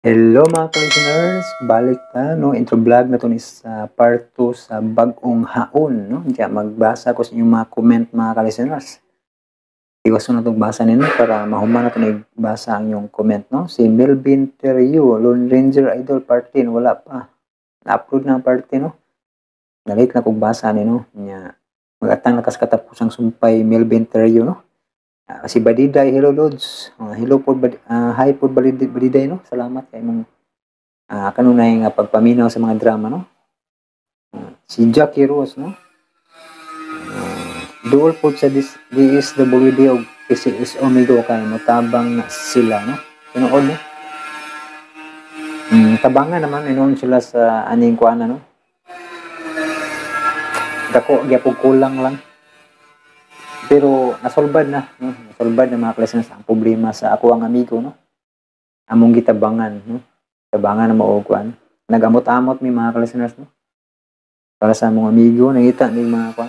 Hello, mga listeners, balik ta, no? Intro vlog na to ni sa part 2 sa bagong haon, no? Diya magbasa ko sa inyong mga comment, mga ka-listeners. Iwason na itong basa ninyo para mahuman na ito na basa ang inyong comment, no? Si Melvin Terrio, Lone Ranger Idol part 10, wala pa. Na-upload na ang part 10, no? Nalit na kong basa nino. Nya, magatang nakas katapusang sumpay, Melvin Terrio, no? Si Badiday, hello Lods. Hello po, hi po Badiday, no? Salamat kay mong kanunay nga pagpaminaw sa mga drama, no? Si Jackie Rose, no? Duol po sa DSWD o PCSO Migo kay motabang na sila, no? Tinuod, no? Tabangan naman inoon sila sa aning kuana, no? Dako gyapon, kulang lang. Pero nasolbad na, no? Nasolbad na, mga ka-listeners, ang problema sa ako ang amigo, no? Among gitabangan, no? Tabangan na mao kuan. Nagamot-amot mi, mga ka-listeners, no? Para sa among amigo, nangita ni mga kuan.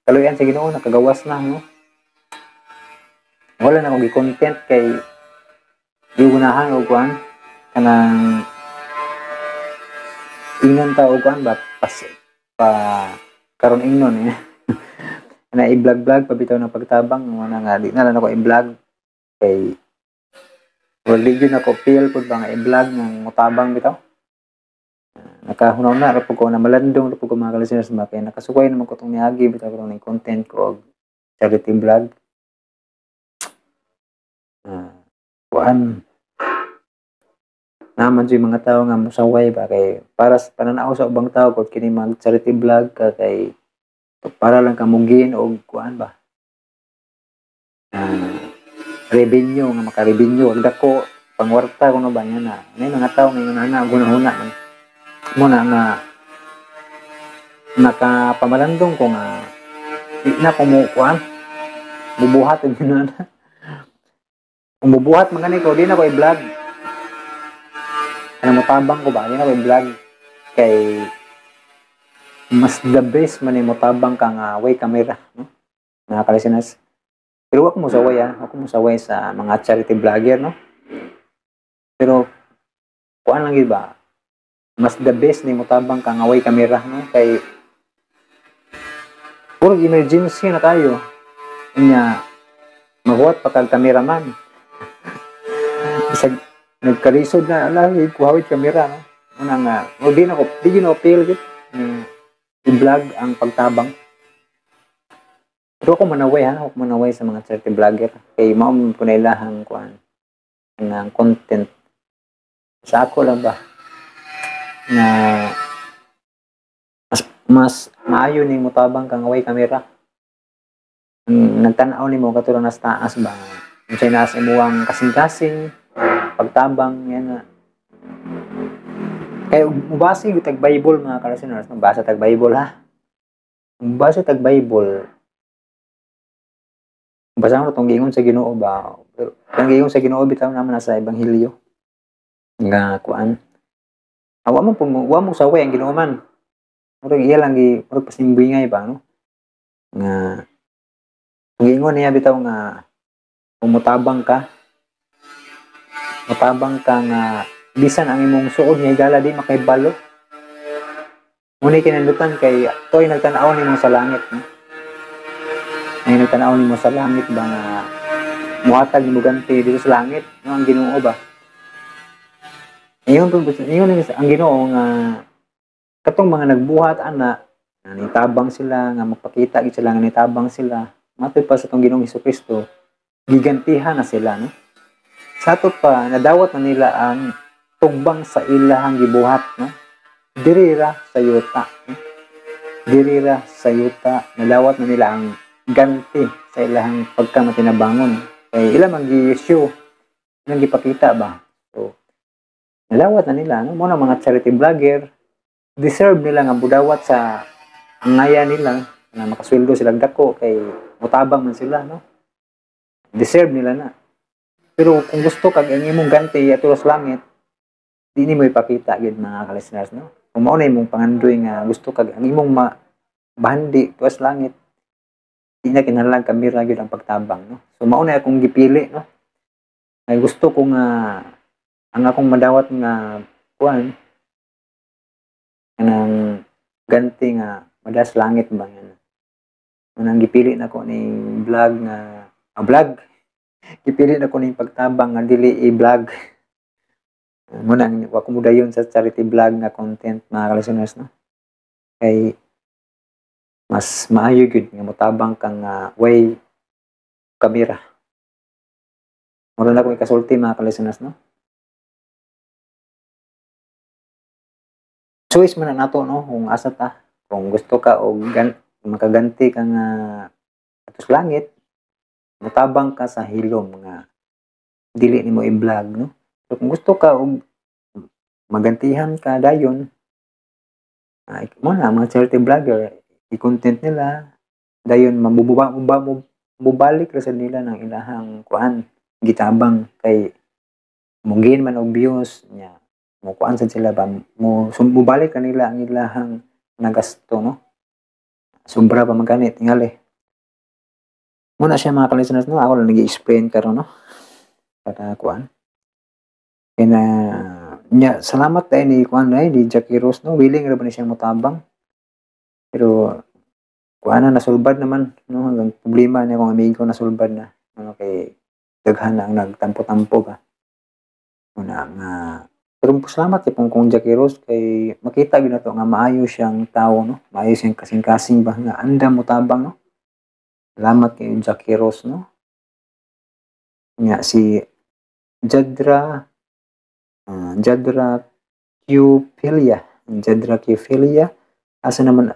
Kaluyan sa Ginoo, nakagawas na, no? Wala na akong gi-content kay giunahan og kuan kanang ingnon ta og kuan ba pas pa karon ingnon eh na i-vlog-vlog pa bitaw ng pagtabang. Wala nga, di na lang ako i-vlog kay wala gyud ako feel pud ba nga i-vlog ng mutabang bitaw. Nakahunaw na ra pud ko na malandong ra pud ko, mga ka-listeners ba, kay nakasuway naman ko tong niagi bitaw karon ning content ko og charity vlog. Kuan naman yung mga tao nga musaway ba kay para sa pananaw sa ubang tao kung kini mag charity vlog ka kay para lang kamugin og kuan ba, revenue nga maka-revenue og dako, pangwarta kuno ba niya na may mga tao ngayon na gunahuna man mo na nga nakapamalandong ko nga di na ko mo kuan bubuhat og na. Kung bubuhat man gani ko, di na ko i-vlog. Ano, motabang ko ba, di na ko i-vlog kay mas the best man motabang ka nga way kamera, no, mga ka-listeners? Pero wag mo saway, ah, wag mo saway sa mga charity vlogger, no? Pero kuan lang gid ba, mas the best ni motabang ka nga way kamera, no? Kay puro emergency na kayo nya, maghuwat pa kag cameraman. Bisag nagkalisod na ala, kuhawit kamera, no? Una nga o di na ko, di gyud na ko feel gid i-vlog ang pagtabang. Pero ako manaway, ha, ako manaway sa mga charity vlogger kay mao man po na ilahang kuan ng content. Sa ako lang ba na mas maayo ning motabang kang way kamera. Ang nagtan-aw nimo katulad nas taas ba, unsay naa sa imuang kasing-kasing pagtabang yan na kay mubase gyud tag Bible, mga ka-listeners, mabasa tag Bible, ha. Mubase tag Bible. Basa mo tong giingon sa Ginoo ba. Pero ang giingon sa Ginoo bitaw naman nasa ebanghelyo. Nga kuan. Awa mo po wa mo saway ang Ginoo man. Murag iya lang gi murag pasimbingay ba, no? Nga ang giingon niya bitaw nga kung mutabang ka nga bisan ang imong suod nga higala di makahibalo. Ngunit kinandutan kay to'y nagtan-aw nimo sa langit, no? Ay nagtan-aw nimo sa langit ba nga muhatag nimo ganti dito sa langit, no, ang Ginoo ba. Ingon po ingon ang Ginoo nga katong mga nagbuhat ana nga nitabang sila, nga magpakita gid sila nga nitabang sila, matud pa sa atong Ginoong Hesukristo, gigantihan na sila, no? Sa ato pa nadawat na nila ang tugbang sa ilahang gibuhat, no? Diri ra sa yuta, no? Diri ra sa yuta nadawat na nila ang ganti sa ilahang pagkamatinabangon kay ila man gi-show, ilang gipakita ba. So nalawat na nila, no? Mo na mga charity vlogger, deserve nila nga budawat sa angaya nila na makasweldo sila dako kay mutabang man sila, no? Deserve nila na. Pero kung gusto kag ang imong ganti ato sa langit, di nimo ipakita gid, mga ka-listeners, no? Kung mao na imong pangandoy nga gusto kag ang imong ma bahandi tuwas langit, di na kinahanglan kamera gyud ang pagtabang, no? So mao na akong gipili, no? Ay gusto ko nga Ang akong madawat nga kuan, kanang ganti nga madas langit ba nga. Unang gipili nako ning vlog nga vlog. Gipili nako ning pagtabang nga dili i-vlog. Muna ang wa ko modayon sa charity vlog nga content, mga ka-listeners, no. Kay mas maayo gyud nga motabang kang way kamera. Mura na akong ikasulti, mga ka-listeners, no. Choice man na nato, no, kung asa ta, kung gusto ka og makaganti ka nga atos langit, motabang ka sa hilom nga dili nimo i-vlog, no. So kung gusto ka og magantihan ka dayon, ay mo na mga charity vlogger, i-content nila dayon, mabububa mubalik ra sa nila ng ilahang kuan gitabang, kay mungin man og views nya, mo kuan sad sila ba, mo mubalik kanila ang ilahang nagasto, no. Sobra pa man gani tingali. Muna siya, mga ka-listeners, no. Ako lang nag-explain karon, no, para kuan kay na nya. Salamat tayo ni kuan ay ni Jackie Rose, no. Willing ra ba ni siyang motabang, pero kuan na, nasulbad naman, no. Hanggang problema niya kung amigo, nasulbad na, no, kay daghan na ang nagtampo-tampo ba muna nga. Pero salamat kay kung Jackie Rose, kay makita gyud nato nga maayo siyang tao, no, maayo siyang kasing-kasing ba nga andam motabang, no. Salamat kay Jackie Rose, no. Nya si Jadra Jadra Qphilia, Jadra Qphilia, asa naman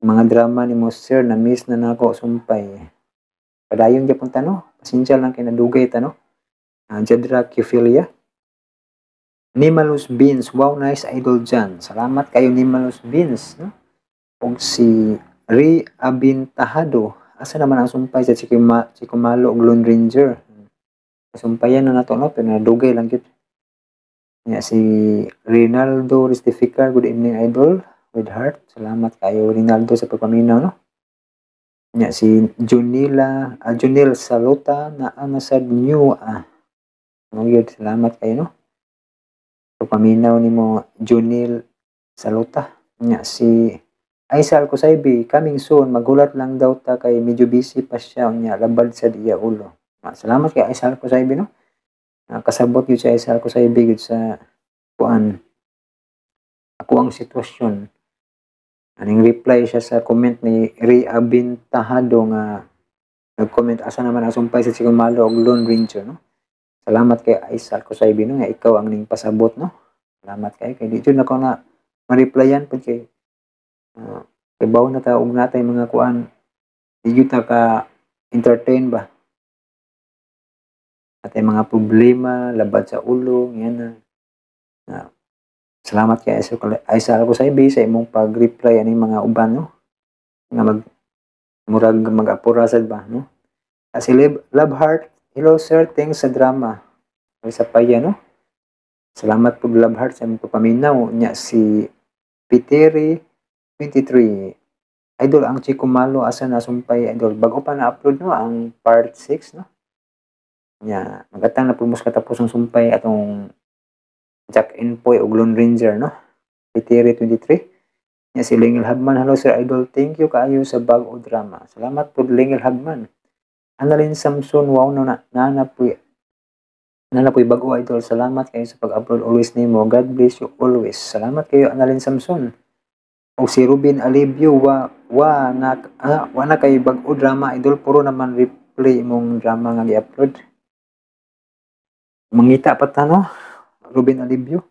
mga drama ni mo, sir? Na miss na nako sumpay. Padayon gyapon ta, no, pasensya lang kay nadugay ta, no. Jadra Qphilia. Nimalus Beans, wow, nice, Idol Jan. Salamat kayo, Nimalus Beans, no. Og si Ray Abintahado, asa naman ang sumpay sa Chikumalo og Lone Ranger? Sumpayan na nato, no, pero nadugay lang gyud. Nya si Rinaldo Restificar, good evening, idol, with heart. Salamat kayo, Rinaldo, sa pagpaminaw, no. Nya si Junila, Junil Saluta, na sad new ah. Mo gyud, salamat kayo, no. Pagpaminaw nimo, Junil Saluta. Nya si Aisal Kusaybi, coming soon, magulat lang daw ta kay medyo busy pa siya nya labad sa iya ulo. Salamat kay Aisal Kusaybi, no. Kasabot gyud si Aisal Kusaybi gyud sa kuan ako ang sitwasyon. Aning reply siya sa comment ni Ray Abintahado nga nag-comment asa naman ang sumpay sa Chikumalo og Lone Ranger, no. Salamat kay Aisal Kusaybi, no, nga ikaw ang ning pasabot, no. Salamat kay kay di jud nako na ma-replyan pud kay kay bawo na ta og natay mga kuan, di jud ta ka entertain ba. Atay mga problema labad sa ulo yan na. Salamat kay Aisal Kusaybi sa imong pag-reply aning mga uban, no, nga mag murag mag-apura sad ba, no. Si Love Heart, hello sir, thanks sa drama. Ay sa paya, no. Salamat po, Love Heart, sa imong pagpaminaw. Nya si Piteri 23. Idol, ang Chico Malo, asa na sumpay, idol? Bago pa na-upload, no, ang part 6, no. Nya magatang na pud katapos ang sumpay atong Jack Enpoy og Lone Ranger, no. Piteri 23. Nya si Lingel Habman, hello sir idol, thank you kaayo sa bag-o drama. Salamat po, Lingel Habman. Annalyn Samson, wow, no, na na po'y bago, idol. Salamat kayo sa pag-upload always nimo. God bless you always. Salamat kayo, Annalyn Samson. O si Ruben Alibio, wa wa na wa na kay bag-o drama, idol, puro naman replay imong drama nga gi-upload. Mangita pa ta, no, Ruben Alibio.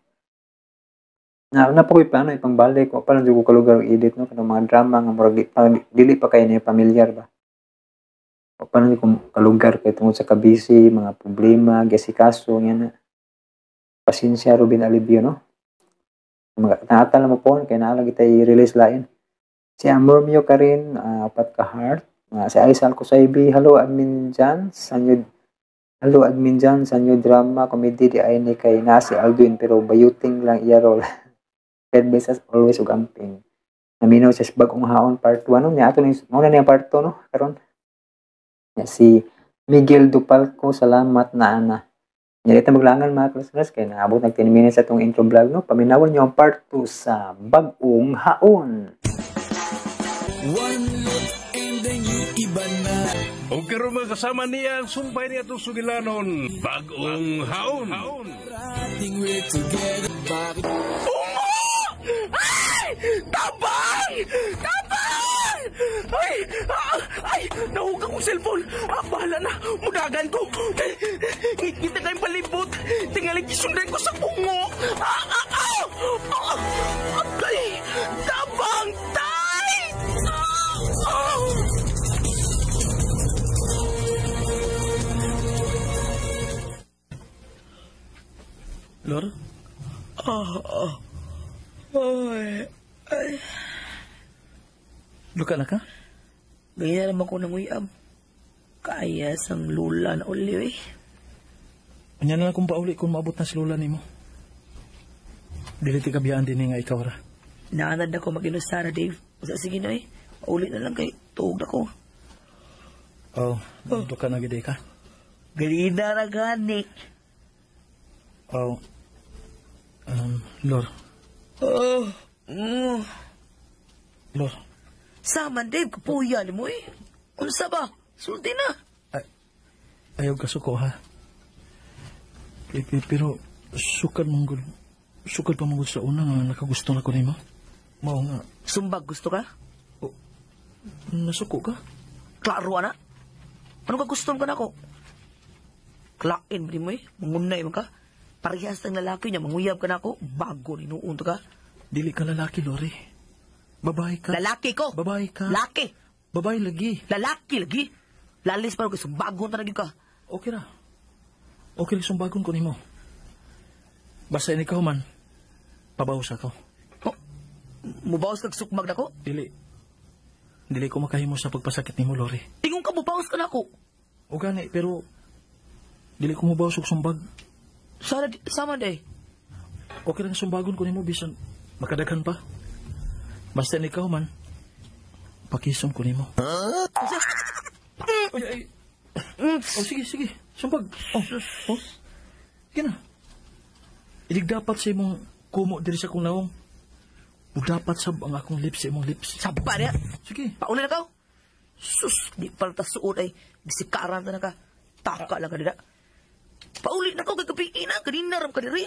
Na na pa ko'y plano ipangbalik, wa pa lang jud ko kalugar og edit, no, kanang mga drama nga murag di pa, dili pa kay ni pamilyar ba. Wa pa lang ko kalugar kay tungod sa kabisi, mga problema, gisikaso nga na. Pasensya, Ruben Alibio, no. Mga naata na mo po kay naa lagi tay release lain. Si Amormio Karin, apat ka heart. Si Aisal Kusaybi, hello admin Jan, sa new. Hello admin Jan, sa new drama comedy di ay ni kay na si Aldwin pero bayuting lang iya role. God bless us always ug amping. Naminaw siya sa Bagong Haon part 1, no. Nya ato ni mao na niya part 2, no, karon. Nya si Miguel Dupalco, salamat na ana. Dili ta maglangan mga listeners kay naabot nag 10 minutes atong intro vlog, no. Paminawon niyo ang part 2 sa Bag-ong Haon. One look and then you iba na. O karon mga kasama niya ang sumpay niya itong sugilanon, Bag-ong Haon. Parating we're together. Bakit? Ungo! Ay! Tabang! Tabang! Ay! Ay! Nahuga kong cellphone! Ah, bahala na! Mudagan ko! Ngit-ngit na kayong palibot! Tingaling gisundan ko sa ungo! Ah! Ah! Ah! Ah! Ay! Tabang! Tay! Ah! Ah! Lor? Ay! Ay! Luka na ka? Ganyan naman ko ng uyab. Kaya sang lula na uli eh. Anya na lang kung pauli kung maabot na si lula nimo. Dili ti kabiyaan din nga ikaw ra. Naanad ako mag-inusara, Dave. Basta sige na eh. Pauli na lang kay tuog na ko. Oh, duka na gid ka. Ganina ra gani. Oh. Lor. Oh. Lor. Sama, Dave, kapuya ni mo eh. Unsa ba? Sulti na. Ay, ayaw ka suko ha. Pero sukad manggol. Sukad pa manggol sa una nga nakagusto na ko nimo. Mao nga. Sumbag gusto ka? Oh, nasuko ka? Klaro ana. Ano ka gusto ka na ako? Klain ba mo eh? Mangunay man ka? Parehas ng lalaki niya, manguyab ka na ako. Bago ni noon to ka. Dili ka lalaki, Lori. Babae ka. Lalaki ko. Babae ka. Laki. Babae lagi. Lalaki lagi. Lalis pa rin sumbagon talaga ka. Okay ra. Okay ra sumbagon ko nimo. Basta ini ka man, pabaw sa ko. Oh, mubawas kag sukmag nako? Dili. Dili ko makahimo sa pagpasakit nimo, Lori. Ingon ka mubawas ka nako. O gani, pero dili ko mubawas og sumbag. Sana sama day. Okay lang sumbagon ko nimo bisan makadaghan pa. Basta ni ikaw man, pakisom ko nimo. Huh? Ay, ay. Oh, sige, sige. Sumbag. Oh, oh. Sige na. Ilig dapat sa imong kumo diri sa akong nawong. O dapat sab ang akong lips sa imong lips. Saba niya. Sige. Pauna na ka. Sus, di pala ta suod ay. Bisikaran ta na ka. Taka lang ka dira. Pauli na ko, kagabi na. Kanina ram ka diri.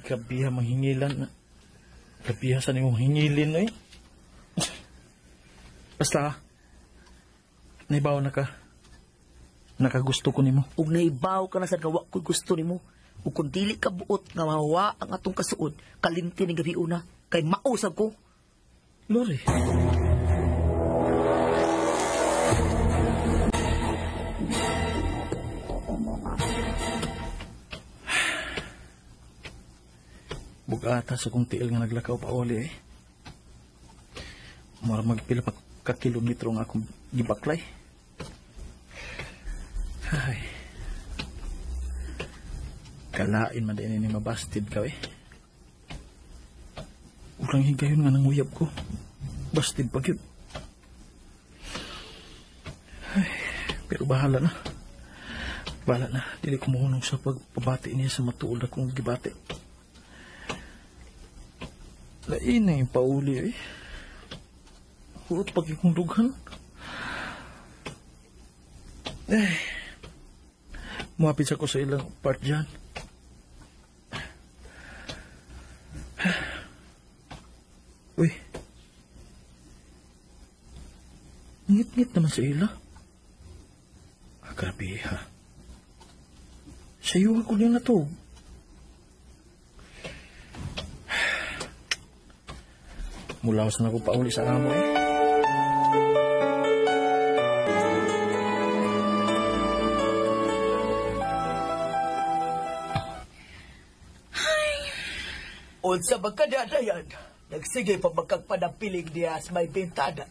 Gabi ha, manghingilan na. Gabi ha, sa nimong hingilin eh. Basta, naibaw na ka. Nakagusto ko nimo. Ug naibaw ka na sa gawa ko'y gusto nimo. Ug kung dili ka buot nga mawa ang atong kasuod, kalimti ning gabi una, kay mausab ko. Lori. Bugata sa kong tiil nga naglakaw pa uli eh. Mura magpila pa ka kilometro nga akong gibaklay. Ay. Kalain man din ni mabastid ka eh. Ulang higayon nga nanguyab ko. Bastid pa gyud. Ay, pero bahala na. Bahala na. Dili ko mohunong sa pagpabati niya sa matuod akong gibati. Lain na yung pauli eh. Hurot pag ikong dughan. Eh. Muhapit sa ko sa ilang part dyan. Uy. Ngit-ngit naman sa ila. Ah, grabe ha. Sayo ako niya na to. Mulawas na ako pauli sa amo eh. Ay. Unsa ba kadadayan? Nagsige pa magkagpanapiling diya sa may bintada.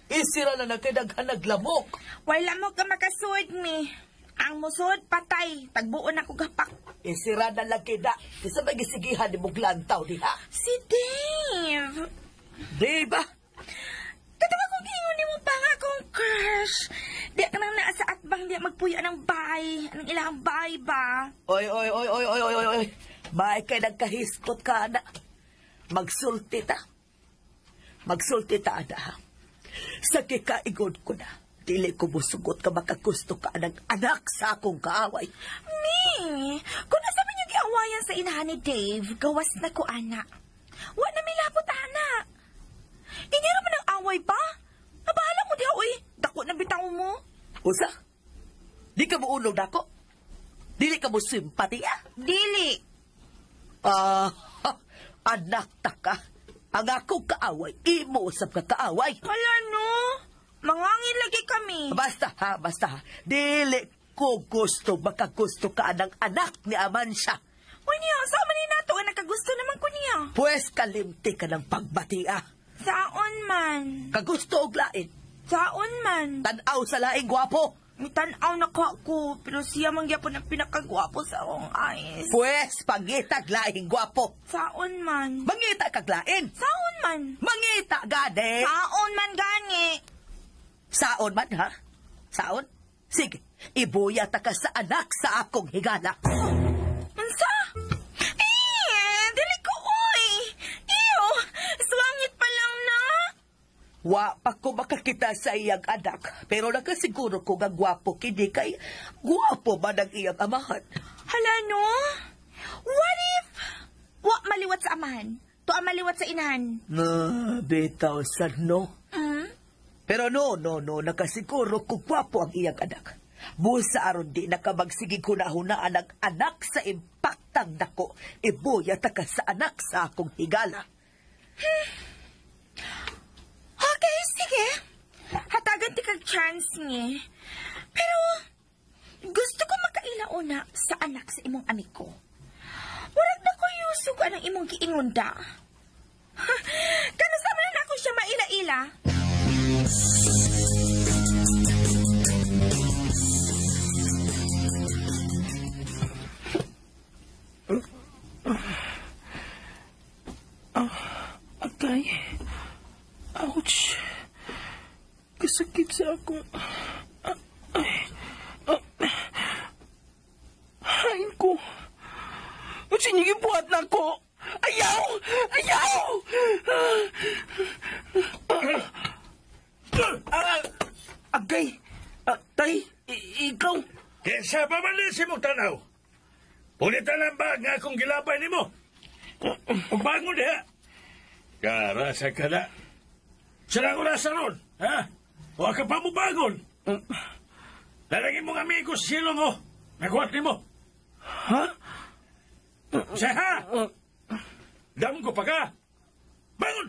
Isira na nagkadaghan naglamok. Wala mo ka makasuod mi. Ang musod patay. Tagbuon ako gapak. Isira na lang kida. Isa may gisigihan ni muglantaw diha. Si Dave. Di ba? Totoo kong ingon ni mo pa nga akong crush. Di ka nang naa sa atbang di magpuyo ng bahay. Anong ilang bahay ba? Oy, oy, oy, oy, oy, oy, oy, oy. Bahay kay nagkahiskot ka, ana. Magsulti ta. Magsulti ta, ana, ha? Sa kikaigod ko na, dili ko musugot ka makagusto ka ng anak sa akong kaaway. Mi, kung nasa man yung giawayan sa inahan ni Dave, gawas na ko, ana. Wa na milabot, ana. Inyo naman ang away pa? Nabahala mo diha, uy. Dako na bitaw mo. Usa? Di ka mo unog dako? Dili ka mo simpatiya? Dili. Ah, anak ta ka. Ang akong kaaway, imo usab ka kaaway. Hala no. Mangangin lagi kami. Basta ha, basta ha. Dili ko gusto makagusto ka ng anak ni Amansya. Uy niya, sama ni nato ang nakagusto naman ko niya. Pwes kalimti ka ng pagbatia. Saon man. Kagusto og lain. Saon man. Tanaw sa laing gwapo. Mitanaw na ka ko, pero siya man gyapon ang pinakagwapo sa akong eyes. Pwes pangitag laing gwapo. Saon man. Mangita kag lain. Saon man. Mangita gani. Saon man gani. Saon man ha? Saon? Sige, ibuya ta ka sa anak sa akong higala. Unsa? Eh, dili ko oy. Iyo, swangit pa lang na. Wa pa ko makakita sa iyang anak, pero nakasiguro ko nga gwapo kini kay gwapo man ang iyang amahan. Hala no? What if wa maliwat sa amahan? Tuwa maliwat sa inahan? Na, bitaw sad no. Mm? Pero no, nakasiguro ko gwapo ang iyang anak. Busa aron di nakabagsigig hunahunaan ang anak sa impaktang dako. Ibuya ta ka sa anak sa akong higala. Okay, sige. Hatagan ti kag chance ni. Pero gusto ko makaila-una sa anak sa imong amigo. Murag na ko yusog anang imong giingon da. Kano sa man ako siya maila-ila? Agay. Ouch. Kasakit sa akong... Hain ko. Ang sinyiging buhat na ako. Ayaw! Ayaw! Agay! Tay, ikaw! Kesa pa man si mong tanaw. Pulitan ang bag nga akong gilabay nimo. Pagbangon diha. Karasa ka na. Sila ko nasa ron, ha? Huwag ka pa mo bangon. Lalagin mong amigo sa silong mo. Nagwat nimo. Ha? Siya ha? Damon ko pa ka. Bangon!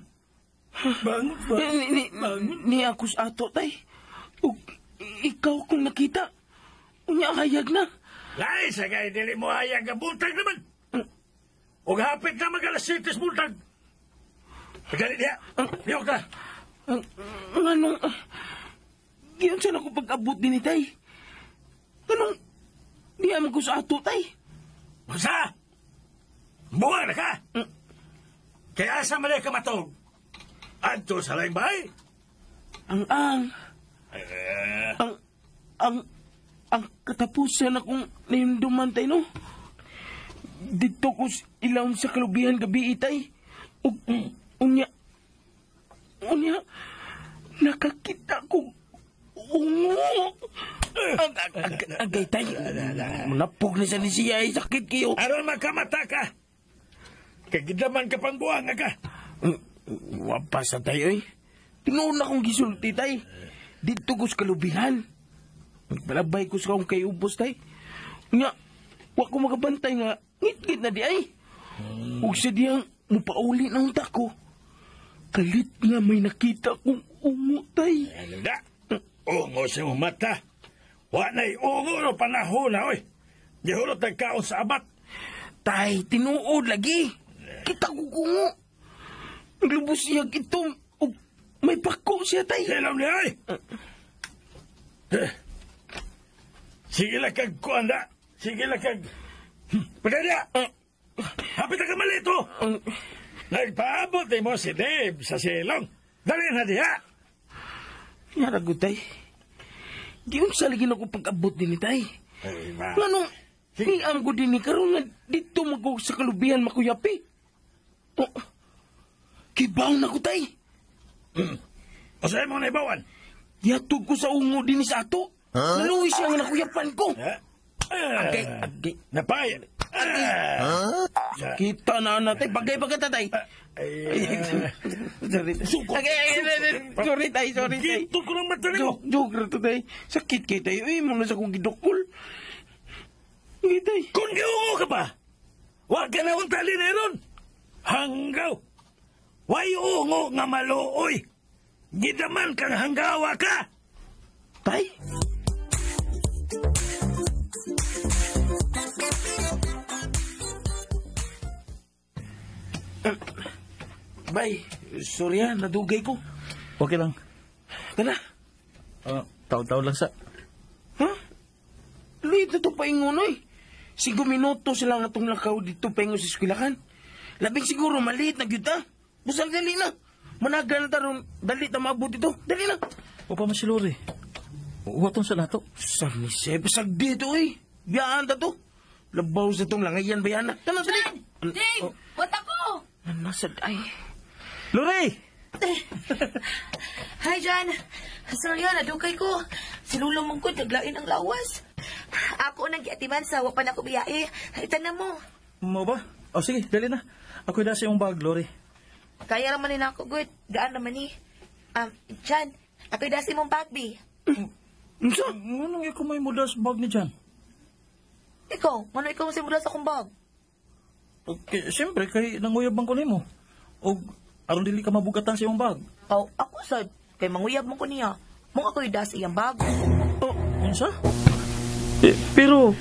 Bangon ba? Bangon? Ni ako sa ato, tay. Ug ikaw kung nakita. Unya hayag na. Lai, sa kay dili mo hayag ang buntag naman. Ug hapit na mag alas 7 buntag. Pagdali niya. Liyok na. Anong... Giyon saan ako pag-abot din ni tay? Anong... Di aman ko sa ato, tay. Basta! Buwan na ka! Kaya asa man ka matog? Adto sa laing bahay? Ang katapusan akong nahimduman, tay, no? Dito ko ilawom sa kalubihan gabi, tay. Ug, unya, nakakita ko ungo. Agay, tay. Napog na siya ni siya, ay sakit kayo. Aron magkamata ka. Kagidaman ka pang buwang ka. Wapa sa tayo, eh. Tinuon akong gisulti, tay. Dito ko sa kalubihan. Nagbalabay ko sa akong kay ubos, tay. Nga, wa ko makabantay nga, ngit-ngit na di ay. Ug sa diyang mupauli na unta ko. Kalit nga may nakita kong ungo, tay. Ano na? Ungo sa mong mata. Wa na'y ungo no panahon na, oy. Gihulot nagkaon sa abat. Tay, tinuod lagi. Kita ko ungo. Naglubos siya itom. Ug may pako siya, tay. Silom niya, oy. Sige lang kag kuan na. Sige lang kag... Pagkaya! Hapit na ka malito! Nagpaabot mo si Dave sa silong. Dali na diha! Yarago, tay. Giunsa lagi na ko pag-abot din ni tay. Ay, ma. Nganong, niam ko din ni karon nga dito mag sa kalubihan makuyapi. Oh, kibaw na ko tay. O sa'yo mo na ibawan? Yatog ko sa ungo din sa ato. Huh? Naluwi siya nga nakuyapan ko. Agay, agay. Napay. Huh? Kita na na tay. Bagay-bagay tatay. Sorry. Sorry tay, sorry tay. Gito ko ng mata nimo. Joke ra to tay. Sakit kay tay. Uy, mo na sa kong gidukol. Sige tay. Kung giungo ka pa, wag ka na akong tali na ron. Hanggaw. Way ungo nga maluoy. Gidaman kang hanggawa ka. Tay? Bay, sorry ha, nadugay ko. Okay lang. Tara. Taon-taon lang sa. Ha? Lito to paingon oy. 5 minuto sila nga itong lakaw dito paingon sa eskwelahan. Labing siguro maliit na gyud ta. Busang dali na. Managa na taron, dali ta maabot dito. Dali na. O pa man si Lori. Uwaton sa nato. Sa ni Seb, sag dito oy. Biyaan ta to. Labaw sa itong langayan bayana. Tala, dali. Dave, what ako? Nasad ay. Lori! Hi, John. Sorry, nadukay ko. Sinulong mong ko, naglain ang lawas. Ako nang giatiman sa wa pa na ko biyae. Itanan mo. Mo ba? O sige, dali na. Ako'y nasa iyong bag, Lori. Kaya raman ni ako, good. Gaan naman ni. John, ako'y dasi mong bag, bi. Unsa? Nganong ikaw may muda sa bag ni John? Ikaw, ano ikaw sa muda sa akong bag? Okay, siyempre, kay nanguyab man ko nimo. O aron dili ka mabugatan sa iyong bag. Oh, ako sad. Kay manguyab man ko niya. Mong ako'y das iyang bag. Oh, unsa? Eh, pero,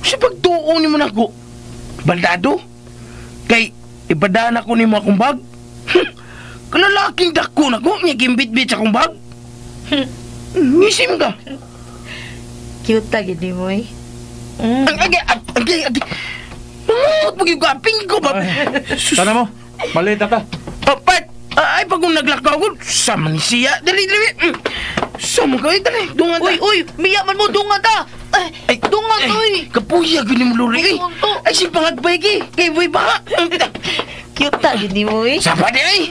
sa pagtuo ni mo na ko, baldado? Kay, ibadaan ako ni mo akong bag? Kalalaking dako na ko, niya gimbit-bit sa akong bag. Ngisim ka. Cute ta, gini mo eh. Agay, agay, agay. Mangungot mo yung kaping ko ba? Sana mo, maliit na ka. Pat, ay pag kung naglakaw ko, sama ni siya. Dali, dali. Sama kayo, dali. Dungan ta. Uy, uy, miya man mo, dungan ta. Ay, dungan ta, uy. Kapuya, gini mo, Lori. Ay, si pangagbay ki. Kay boy ba? Cute ta, gini mo eh. Sapa di ay.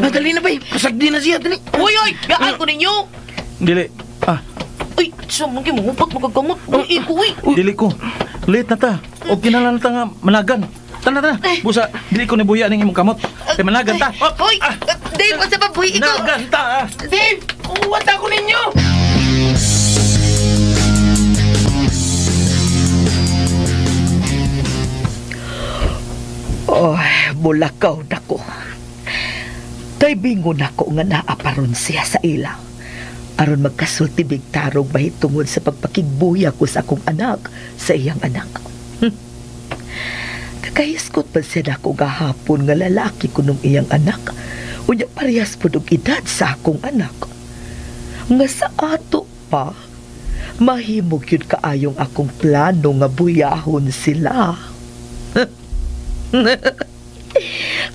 Dali na ba? Pasagdi na siya, dali. Uy, uy, biyaan ko ninyo. Dili. Ah. Uy, sama mo, mangupat, magagamot. Uy, iko, uy. Dili ko. Late na ta. O kinahanglan ta nga managan. Tana, tana. Busa, dili ko nibuya ning imong kamot. Kay managan ta. Uy, Dave, unsa ba buhi iko? Nagan ta. Dave, uwat ako ninyo. Oh, mulakaw na ko. Kay bingon ako nga naaparon siya sa ila. Aron magkasulti bigtarog mahitungod sa pagpakigbuya ko sa akong anak sa iyang anak. Kakahiskot pa siya na ako gahapon nga lalaki ko nung iyang anak. Unya parehas po og edad sa akong anak. Nga sa ato pa, mahimog yun kaayong akong plano nga buyahon sila.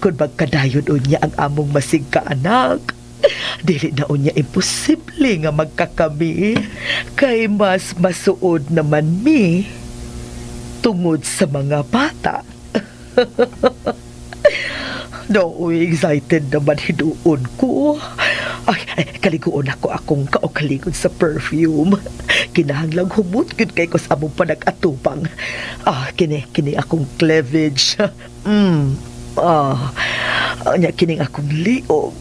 Kung magkadayon unya ang among masigka anak, dili na unya imposible nga magkakami. Kay mas masuod naman mi tungod sa mga bata. No, excited naman hinuon ko. Ay, ay, kaliguon ako akong kaokalingon sa perfume. Kinahanglang humot gyud kay ko sa among panag-atupang. Ah, kini akong cleavage. Nya kining akong liog.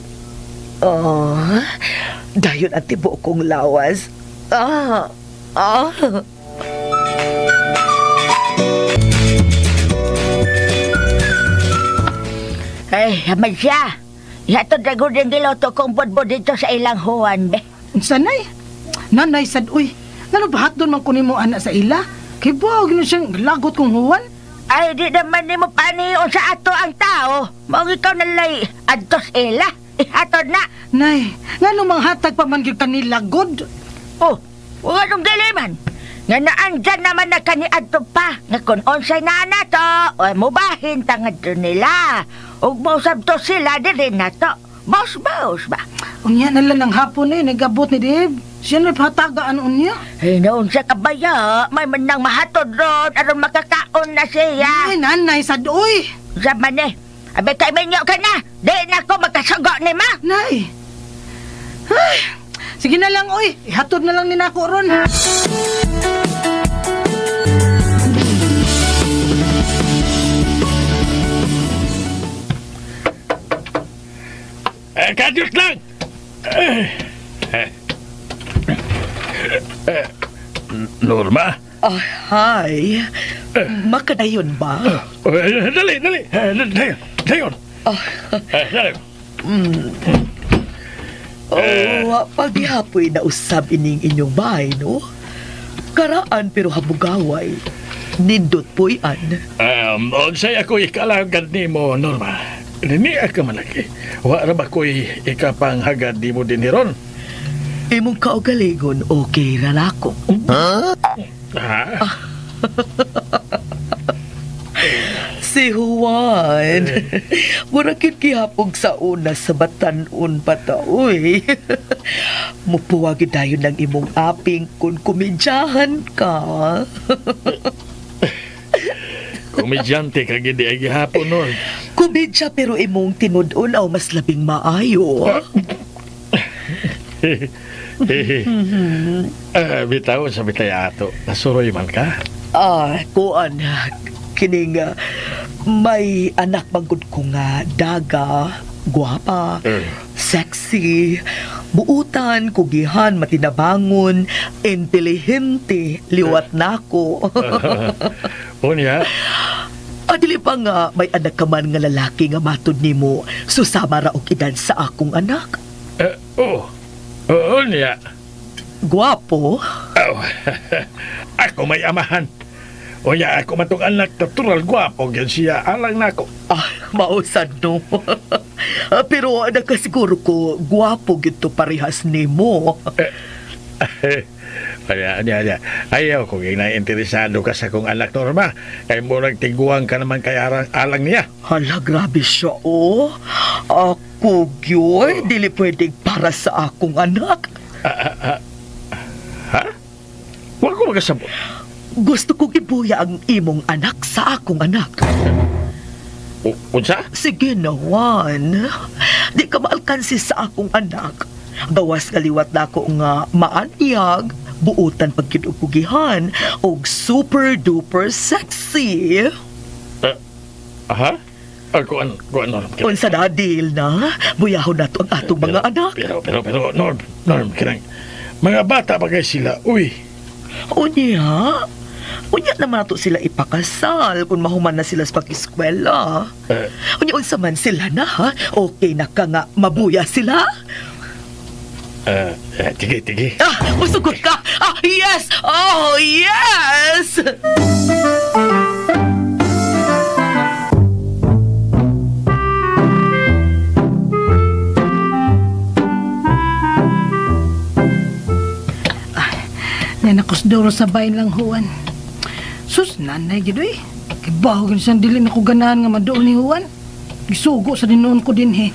Ah, dayon ang tibuok kong lawas. Ah, ah. Ay, man siya. Ihatod na gud ang giloto kong bodbod dito sa ilang huwan, be. Unsa nay? Nanay sad uy. Ngano ba hatdon man kunin mo anak sa ila? Kay buhaw gino siyang lagot kong huwan. Ay, di naman nimo paniyon sa ato ang tao. Maong ikaw nalay adtos ila. Ihatod na. Nay, ngano manghatag pa man gyud kanila god? Oh, wala nung dili man. Nga naandyan naman na kaniadto pa. Nga kung onsay na na to, o mubahin tangad nila. Ug mausab to sila diri na to. Baus-baus ba? Unya na lang ang hapon eh, nagabot ni Dave. Siya na patagaan unya. Hinoon sa kabaya, may manang mahatod ron aron makakaon na siya. Ay, nanay, sad oy. Zaman eh, abi kay minyo ka na. Di na ko magkasugo ni ma. Nay. Ay, sige na lang oy, ihatod na lang ni nako ron. Kadyot lang! Norma? Oh, hi. Makadayon ba? Dali, dali. Dayon. Dali. Oh, paghihapoy na usab ining inyong bahay, no? Karaan pero habugaway. Nindot puy-an. Unsay ako ikalagad nimo, Norma? Nini ka malaki. Wa ra ba ko'y ikapanghagad nimo din hiron? Imong kaugalingon, okay ra nako. Ha? Si Juan. Mura kit gihapog sa una sa batan-on pa ta, uy. Mupuwagi dayon ng imong aping kung kumidyahan ka. Komedyante ka gid ay gihapon nun. Komedya pero imong tinud-on aw mas labing maayo. Bitaw sa bitay ato. Nasuroy man ka? Kuan kining may anak manggod ko nga daga, guwapa, sexy, buutan, kugihan, matinabangon, intelihente, liwat nako. Unya? Adili pa nga may anak ka man nga lalaki nga matud nimo, susama ra og edad sa akong anak. Oo. Unya. Guwapo? Oh, ako may amahan. Unya, ako matong anak, natural guwapo, yan siya, alang nako. Ah, mausad no. Pero nakasiguro ko, guwapo gito parehas nimo. Anya. Ayaw ko yung naiinteresado ka sa kong anak, Norma. Kaya murag tiguang ka naman kay alang niya. Hala, grabe siya, oh. Ako, gyud, dili pwedeng para sa akong anak. Ha? Huwag ko magkasabot. Gusto kong ibuya ang imong anak sa akong anak. Unsa? Sige na, Juan. Di ka maalkansi sa akong anak. Gawas kaliwat na ako nga maanyag, buutan pagkinupugihan, og super duper sexy. Aha? Kuan, Norm. Unsa na, deal na? Buyahon na to ang atong mga anak. Pero, Norm, kinang, mga bata pa kayo sila, uy. Unya? Unya naman nato sila ipakasal kung mahuman na sila sa pag-eskwela. Unya, unsa man sila na, ha? Okay na ka nga mabuya sila? Tige. Ah, musugot ka! Ah, yes! Oh, yes! Yan ako sduro sa bayan lang, Juan. Sus, nanay, gid oy. Kibaho gid siyang dili na ko ganahan nga maduol ni Juan. Gisugo sa dinoon ko din, he.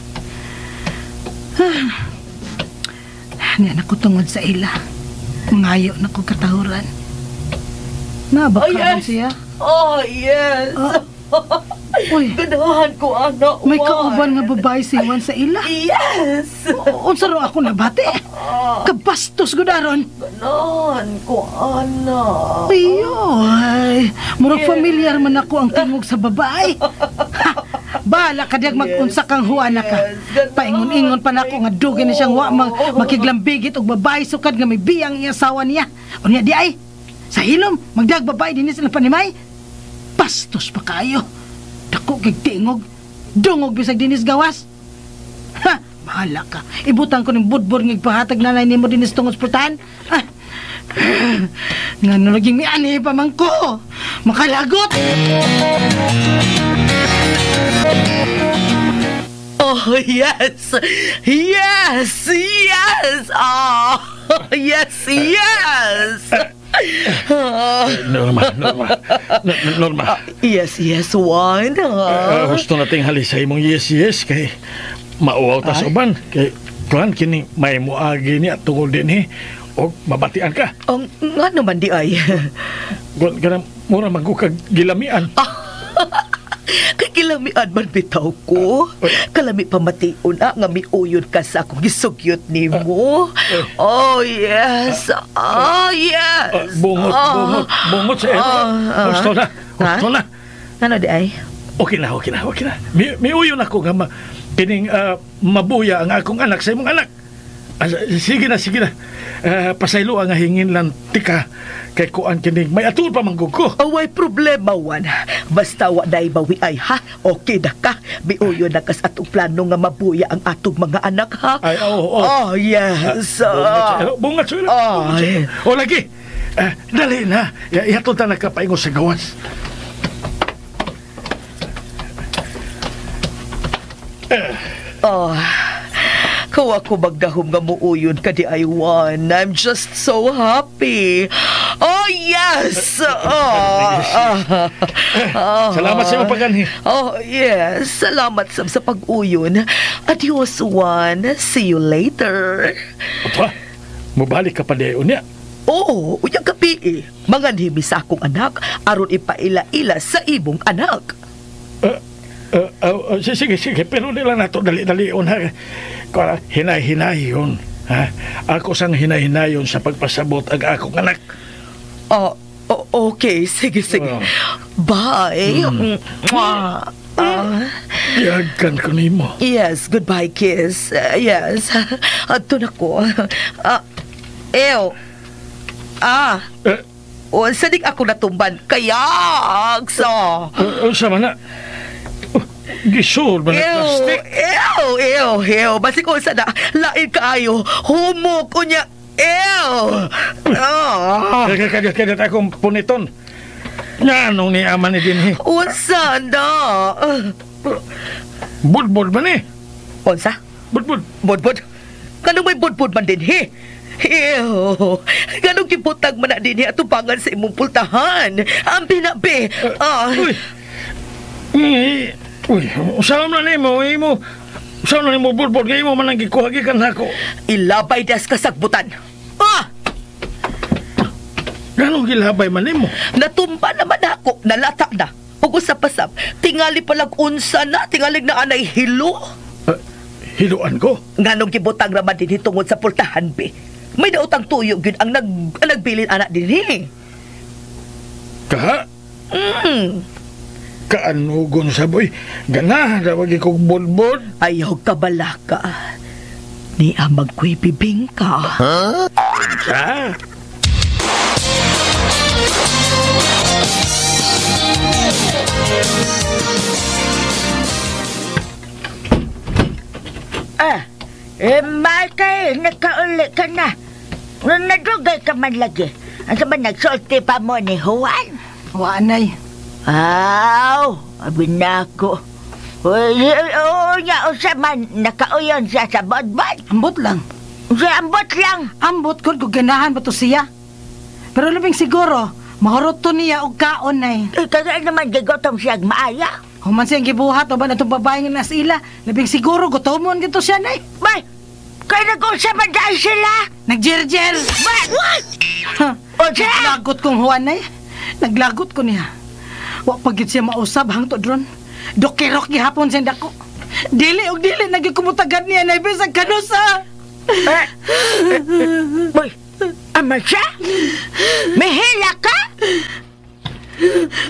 Niyan ako tungod sa ila. Mangayo na ko katahuran. Nabaka Oh, yes. siya. Oh, yes. Uy. Ganahan ko, anak. May kauban nga babae si Juan sa ila. Yes. Unsa ro ako nabati? Kabastos gud aron. Ganahan ko, anak. Ayoy, murag familiar man ako ang tingog sa babae. Ha, bala ka diag mag-unsa kang Juana ka. Paingon-ingon pa nako nga dugay na siyang wa makiglambigit og babae sukad nga may biyang iya asawa niya. Unya di ay sa hilom magdag babae dinhi sa panimay. Bastos pa kayo. Dako kay tingog. Dungog bisag dinis gawas. Ha, bahala ka. Ibutan ko ning budbud nga ipahatag nanay nimo dinis tungod sa pultahan. Ah. Ngano laging miani pa man ko. Makalagot. Oh, yes. Yes, yes. Oh, yes, yes. Norma. Norma. Yes, yes, Juan. Gusto nating halisay mong yes, yes. Kay Mauaw ta sa uban. Kay, kuan, kini may muagi niya tungod din eh. O mabatian ka. Ang nga naman di ay. Kuan, kanang mura magukag gilamian. Kay kilamian man bitaw ko. Kalami pamation nga miuyon ka sa akong gisugyot nimo. Oh yes. Oh yes. Bungot, bungot, bungot sa ero. Gusto na, gusto na. Ano di ay? Okay na, okay na, okay na. Miuyon ako nga kining mabuya ang akong anak sa imong anak. Sige na, sige na. Pasaylo ang hingin lang tika kay kuan kining may atul pa manggug ko. Away problema wan. Basta wa day bawi ay ha. Okay na ka. Miuyon na ka sa atong plano nga mabuya ang atong mga anak ha. Ay, oo, oo. Oh yes. Bungat sa ero. O lagi. Dali na. Ihatod ta nagkapaingon sa gawas. Oh. Kung ako magdahom nga muuyon ka di ay one. I'm just so happy. Oh, yes! Oh, Salamat sa iyong pag-anhi. Oh, yes. Salamat sa pag-uyon. Adios, Juan. See you later. Opa, mubalik ka pa di unya. Oo, unyang gabi eh. Manganhimi sa akong anak, aron ipaila-ila sa imong anak. Sige, sige. Pero di lang nato dali-dalion ha. Hinay-hinayon. Ha? Ako sang hinay-hinayon sa pagpasabot ang akong anak. Oh, okay. Sige, sige. Bye. Yagan ko nimo. Yes, goodbye, kiss. Yes. Adto na ko. Ew. Ah. Sadik ako natumban. Kayag sa. Unsa man na? Gisur ba na plastic? Ew, ew, ew. Basig ko sa na, lain kaayo. Humok ko niya. Ew. Kaya akong puniton. Nga anong ni ama ni dinhi? Unsa na? Budbud ba ni? Unsa? Budbud. Budbud? Kanong may budbud man dinhi? Ew. Ganong gibutag man na dinhi atubangan sa imong pultahan. Ang pinabi. Uy. Uy, usaw na nimo, imo. Usaw na nimo budbud kay imo man ang gikuha gikan nako. Ilabay das kasagbutan. Ah! Ganong gilabay man nimo? Natumba naman ako, nalata na. Ug usap-usap, tingali palag unsa na, tingalig na anay hilo. Hiluan ko? Nganong gibutang raman dinhi tungod sa pultahan be. May daotang tuyo gyud ang nagbilin anak dinhi. Kaha? Kaanugon sa boy. Gana, dawag ikong budbud. Ayaw ka balaka. Ni amag ko'y bibingka. Huh? Sa? Michael, nagkauli ka na. Nadugay ka man lagi. Ang sama nagsulti pa mo ni Juan. Wanay. Aw, abi na ako. Oo niya, usa man, nakauyon siya sa bodbod. Ambot lang. Siya, ambot lang. Ambot ko, kung ganahan ba to siya? Pero labing siguro, mahurot to niya og kaon nay. Kaya naman, gigotom siya maaya. Human siyang gibuhat, o ba na itong babae nga nasa ila? Labing siguro, gutomon gito siya nay. Bay, kaya nag-usa man dahil sila? Nag-jerjer. Bay, what? Huh, naglagot kong Juan nay. Naglagot ko niya. Wa pagit siya mausab hangtod ron. Dokirok gihapon siyang dako. Dili og dili nagkumutagan niya nay bisag kanusa. Uy, ama siya? Mihila ka?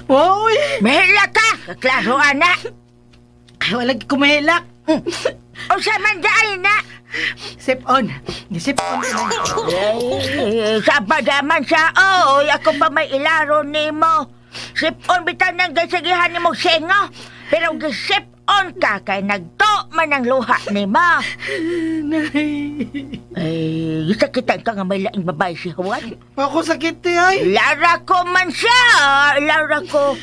Uy! Mihila ka? Kaklaro, anak. Ay, wala kumihilak. O sa man dahil na? Sip on. Sip on. Sabadaman siya. Oy, ako pa may ilaro nimo. Sip on bitan ng gasigihan ni mo sengo. Pero gisip on ka kay nagto man ang luha ni mo. Nay. Ay, sakitan ka nga may laing babae si Juan. Ako sakit ay. Lara ko man siya. Lara ko.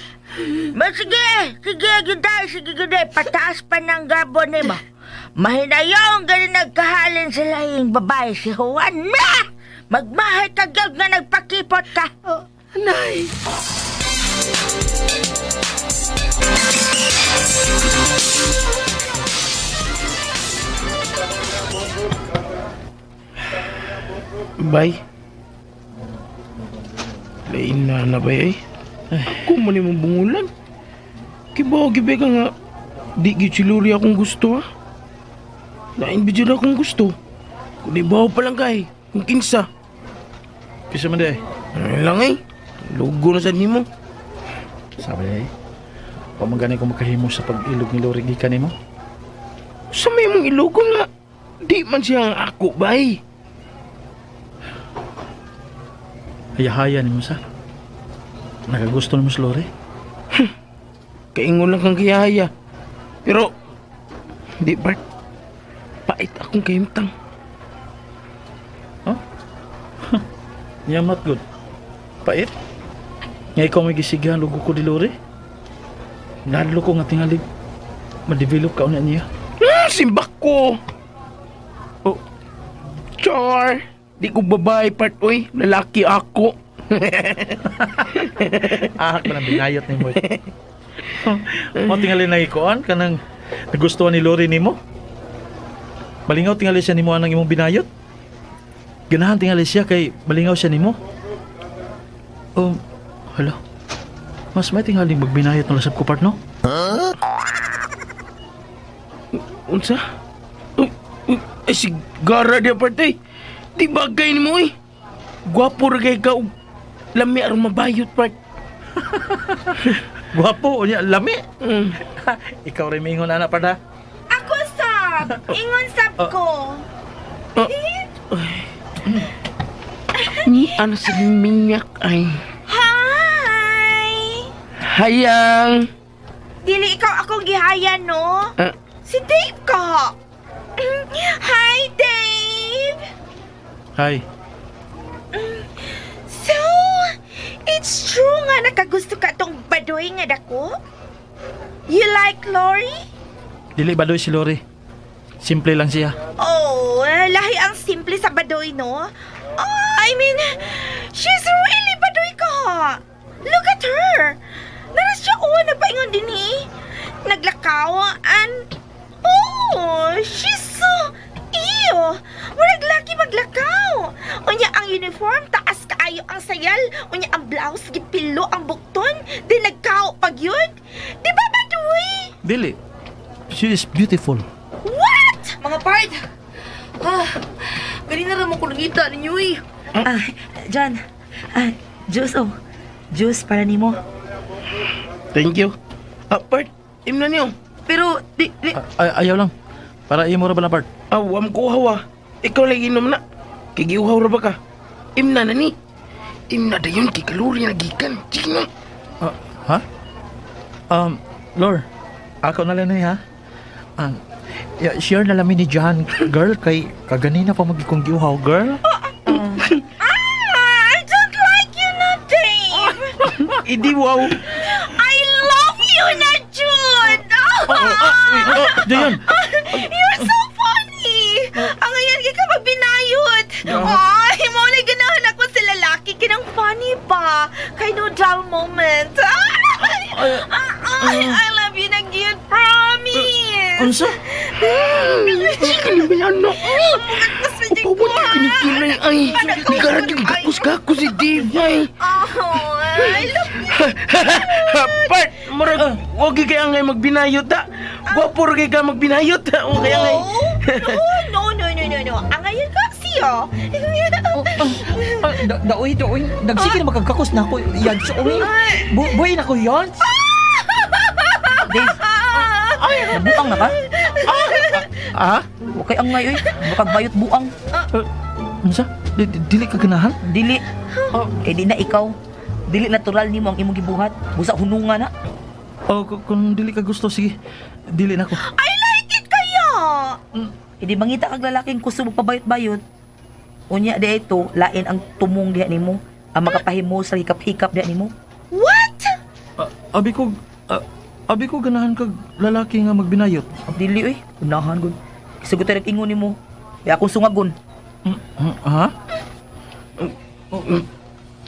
Ma, sige, sige, giday, sige, giday. Pataas pa ng gabo ni mo. Mahinayong galing nagkahalin sa laing babae si Juan. Ma! Magmahay ka gyud nga nagpakipot ka. Oh, nay. Bye. Lain na na ba eh? Kung man imong bungulan. Kibaw gibe ka nga di gyud si Lori akong gusto ha. Lain ba dyan akong gusto? Kung ibaw pa lang kay, kung kinsa. Kinsa man di ay? Ano lang eh. Lugo na sad nimo. Sabi ay, wa man gani ko makahimo sa pag-ilog ni Lori gikan nimo. Sa may mong ilogo nga, di man siya ang ako bay. Hayahaya nimo sa. Nakagusto nimo si Lori. Kaingon lang kang kayahaya. Pero, di Bart, pait akong kahimtang. Huh? Yamat good. Pait? Nga ikaw may gisigahan lugo ko di Lori? Nadlo ko nga tingali ma-develop ka una niya. Simbak ko! Oh, char! Di ko babae part, oy. Lalaki ako. Ahak pa ng binayot ni mo. Mo tingali na ikuan kanang nagustuhan ni Lori nimo. Malingaw tingali siya nimo anang imong binayot. Ganahan tingali siya kay malingaw siya nimo. Hala. Mas may tingaling magbinayot na lasab ko part no? Huh? Unsa? Ay, sigara diya part eh. Di bagay nimo eh. Gwapo ra kay ka og lami aron mabayot part. Gwapo unya lami. Ikaw rin mingon ana part ha. Ako sab, ingon sab ko. Ni ano sa minyak ay. Hi. Hayang. Dili ikaw akong gihaya no? Si Dave ka. Hi Dave. Hi. So, it's true nga nakagusto ka tong badoy nga dako? You like Lori? Dili badoy si Lori. Simple lang siya. Oh, lahi ang simple sa badoy, no? Oh, I mean, she's really badoy ka. Look at her. Naras siya, oh, nagpaingon din eh. Naglakaw, and oh, she's so ew. Murag laki maglakaw. Unya ang uniform, taas kaayo ang sayal. Unya ang blouse, gipilo ang bukton. Di nagkaw pag yun. Di ba badoy? Dili. She is beautiful. What? Mga part! Ah, ganina ra mo ko nangita ninyo eh. Ah, John. Ah, juice oh. Juice para nimo. Thank you. Ah, part, imna niyo. Pero, di... Ayaw lang. Para imo ra ba lang, part? Ah, wam ko uhaw ah. Ikaw lang inom na. Kigiuhaw ra ba ka? Imna na ni. Imna dayon kay kalori na gikan. Sige na. Ha? Lor, ako na lang ni ha. Yeah, share na lang ni John, girl, kay kaganina pa magikong giuhaw, girl. I don't like you na, Dave. Idi wow. I love you na, Jude. Dayon. You're so funny. Ang ngayon ka magbinayot. Ay, maulay ganahan ako sa lalaki. Kinang funny pa. Kay no dull moment. I love you na, Jude. Promise. Unsa? Sige ni ba ano? Upawad ka kinikinay ay. Nigarag yung gakos-gakos si Dave ay. Oh, I love you. Part, murag, wag kay angay magbinayot ha. Gwapo ra kay ka magbinayot ha. O kaya angay. No. Angayon ka siya. Daoy. Nagsige na magkagkakos na ako. Yan, oy. Buhay na ko yan. Dave, nabuang na ka? Ah? Okay angay oy. Makagbayot buang. Unsa? Dili ka ganahan? Dili. Eh di na ikaw. Dili natural nimo ang imong gibuhat. Busa hununga na. Oh, kung dili ka gusto, sige. Dili na ko. I like it kaya. Eh di mangita kag lalaking kuso magpabayot-bayot. Unya di ito, lain ang tumong diha nimo. Ang makapahimo sa hikap-hikap diha nimo. What? Abi ko ganahan kag lalaki nga magbinayot. Dili oy, unahan gud. Kisugot ra ingon nimo. Ya akong sungagon. Ha?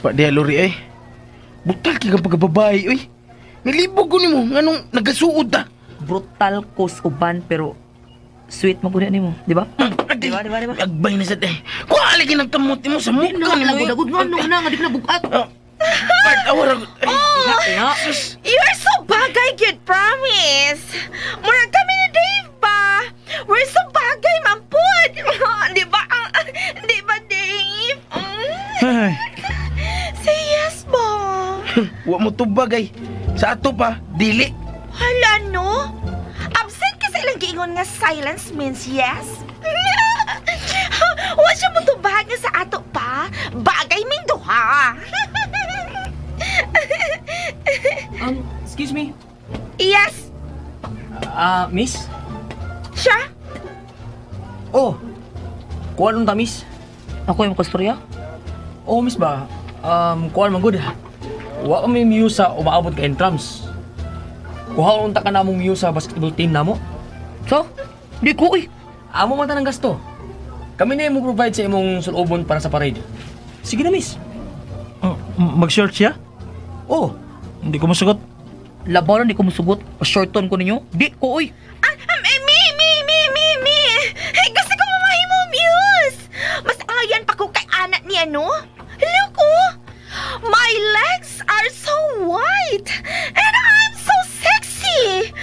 Pa diha Lori eh. Brutal kay kang pagkababae oy. Nilibog ko nimo nganong nagasuod ta. Brutal ko sa uban pero sweet mo gud nimo, di ba? Diba, diba, diba? Agbay na sa day. Kuha lagi ng kamot mo sa mukha ni mo. Lagod, no, no, na, nga di na bugat. Part, awara. Oh, you're so bagay, good promise. Murag kami ni Dave ba? We're so bagay, mampud. Di ba? Di ba, Dave? Ay. Say yes ba? Wa mo tubag ay. Sa ato pa, dili. Hala, no? Absent ka sa ilang giingon nga silence means yes? Wa siya mo tubag nga sa ato pa. Bagay ming duha. Excuse me? Yes? Miss? Siya? Oh, kuha nung ta, miss. Ako yung kastorya? Oh, miss ba? Kuha man good. Wa may muse sa umaabot ka entrams. Kuha unta ka na mong muse sa basketball team namo. So? Di ko eh. Amo man ta ng gasto. Kami na yung mo-provide sa imong sulubon para sa parade. Sige na, miss. Mag-short siya? Oh. Hindi ko masagot. Labanan, di ko musugot. Shorton ko ninyo. Di ko, oy. Me. Hey, gusto ko mamahimo muse. Mas ayan pa ko kay anak niya, no? Look, oh. My legs are so white. And I'm so sexy.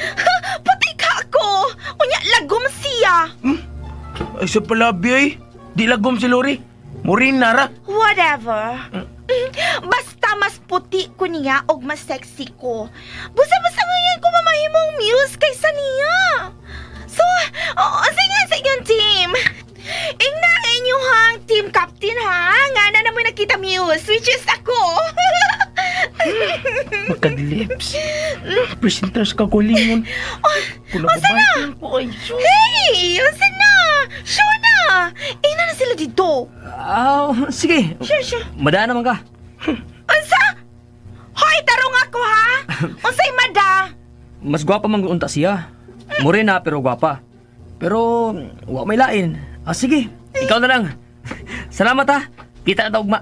Puti ka ako. Unya, lagom siya. Ay, sa palabi ay. Di lagom si Lori. Murin na ra. Whatever. Basta mas puti ko niya og mas sexy ko. Busa-busa ngayon ko mamahimong muse kaysa niya. So, sige sa inyong team. Ingna ang inyong team captain ha. Nga na naman nakita muse, which is ako. Magkadilips. Presenters ka kulingon. Unsa na? Hey! Unsa na? Sure na! Ina na sila dito. Sige. Sure, sure. Madaan naman ka. Unsa? Hoy, tarong ako ha? Unsay mada? Mas gwapa man unta siya. Morena pero gwapa. Pero wa may lain. Sige, ikaw na lang. Salamat ha. Kita na ta ugma.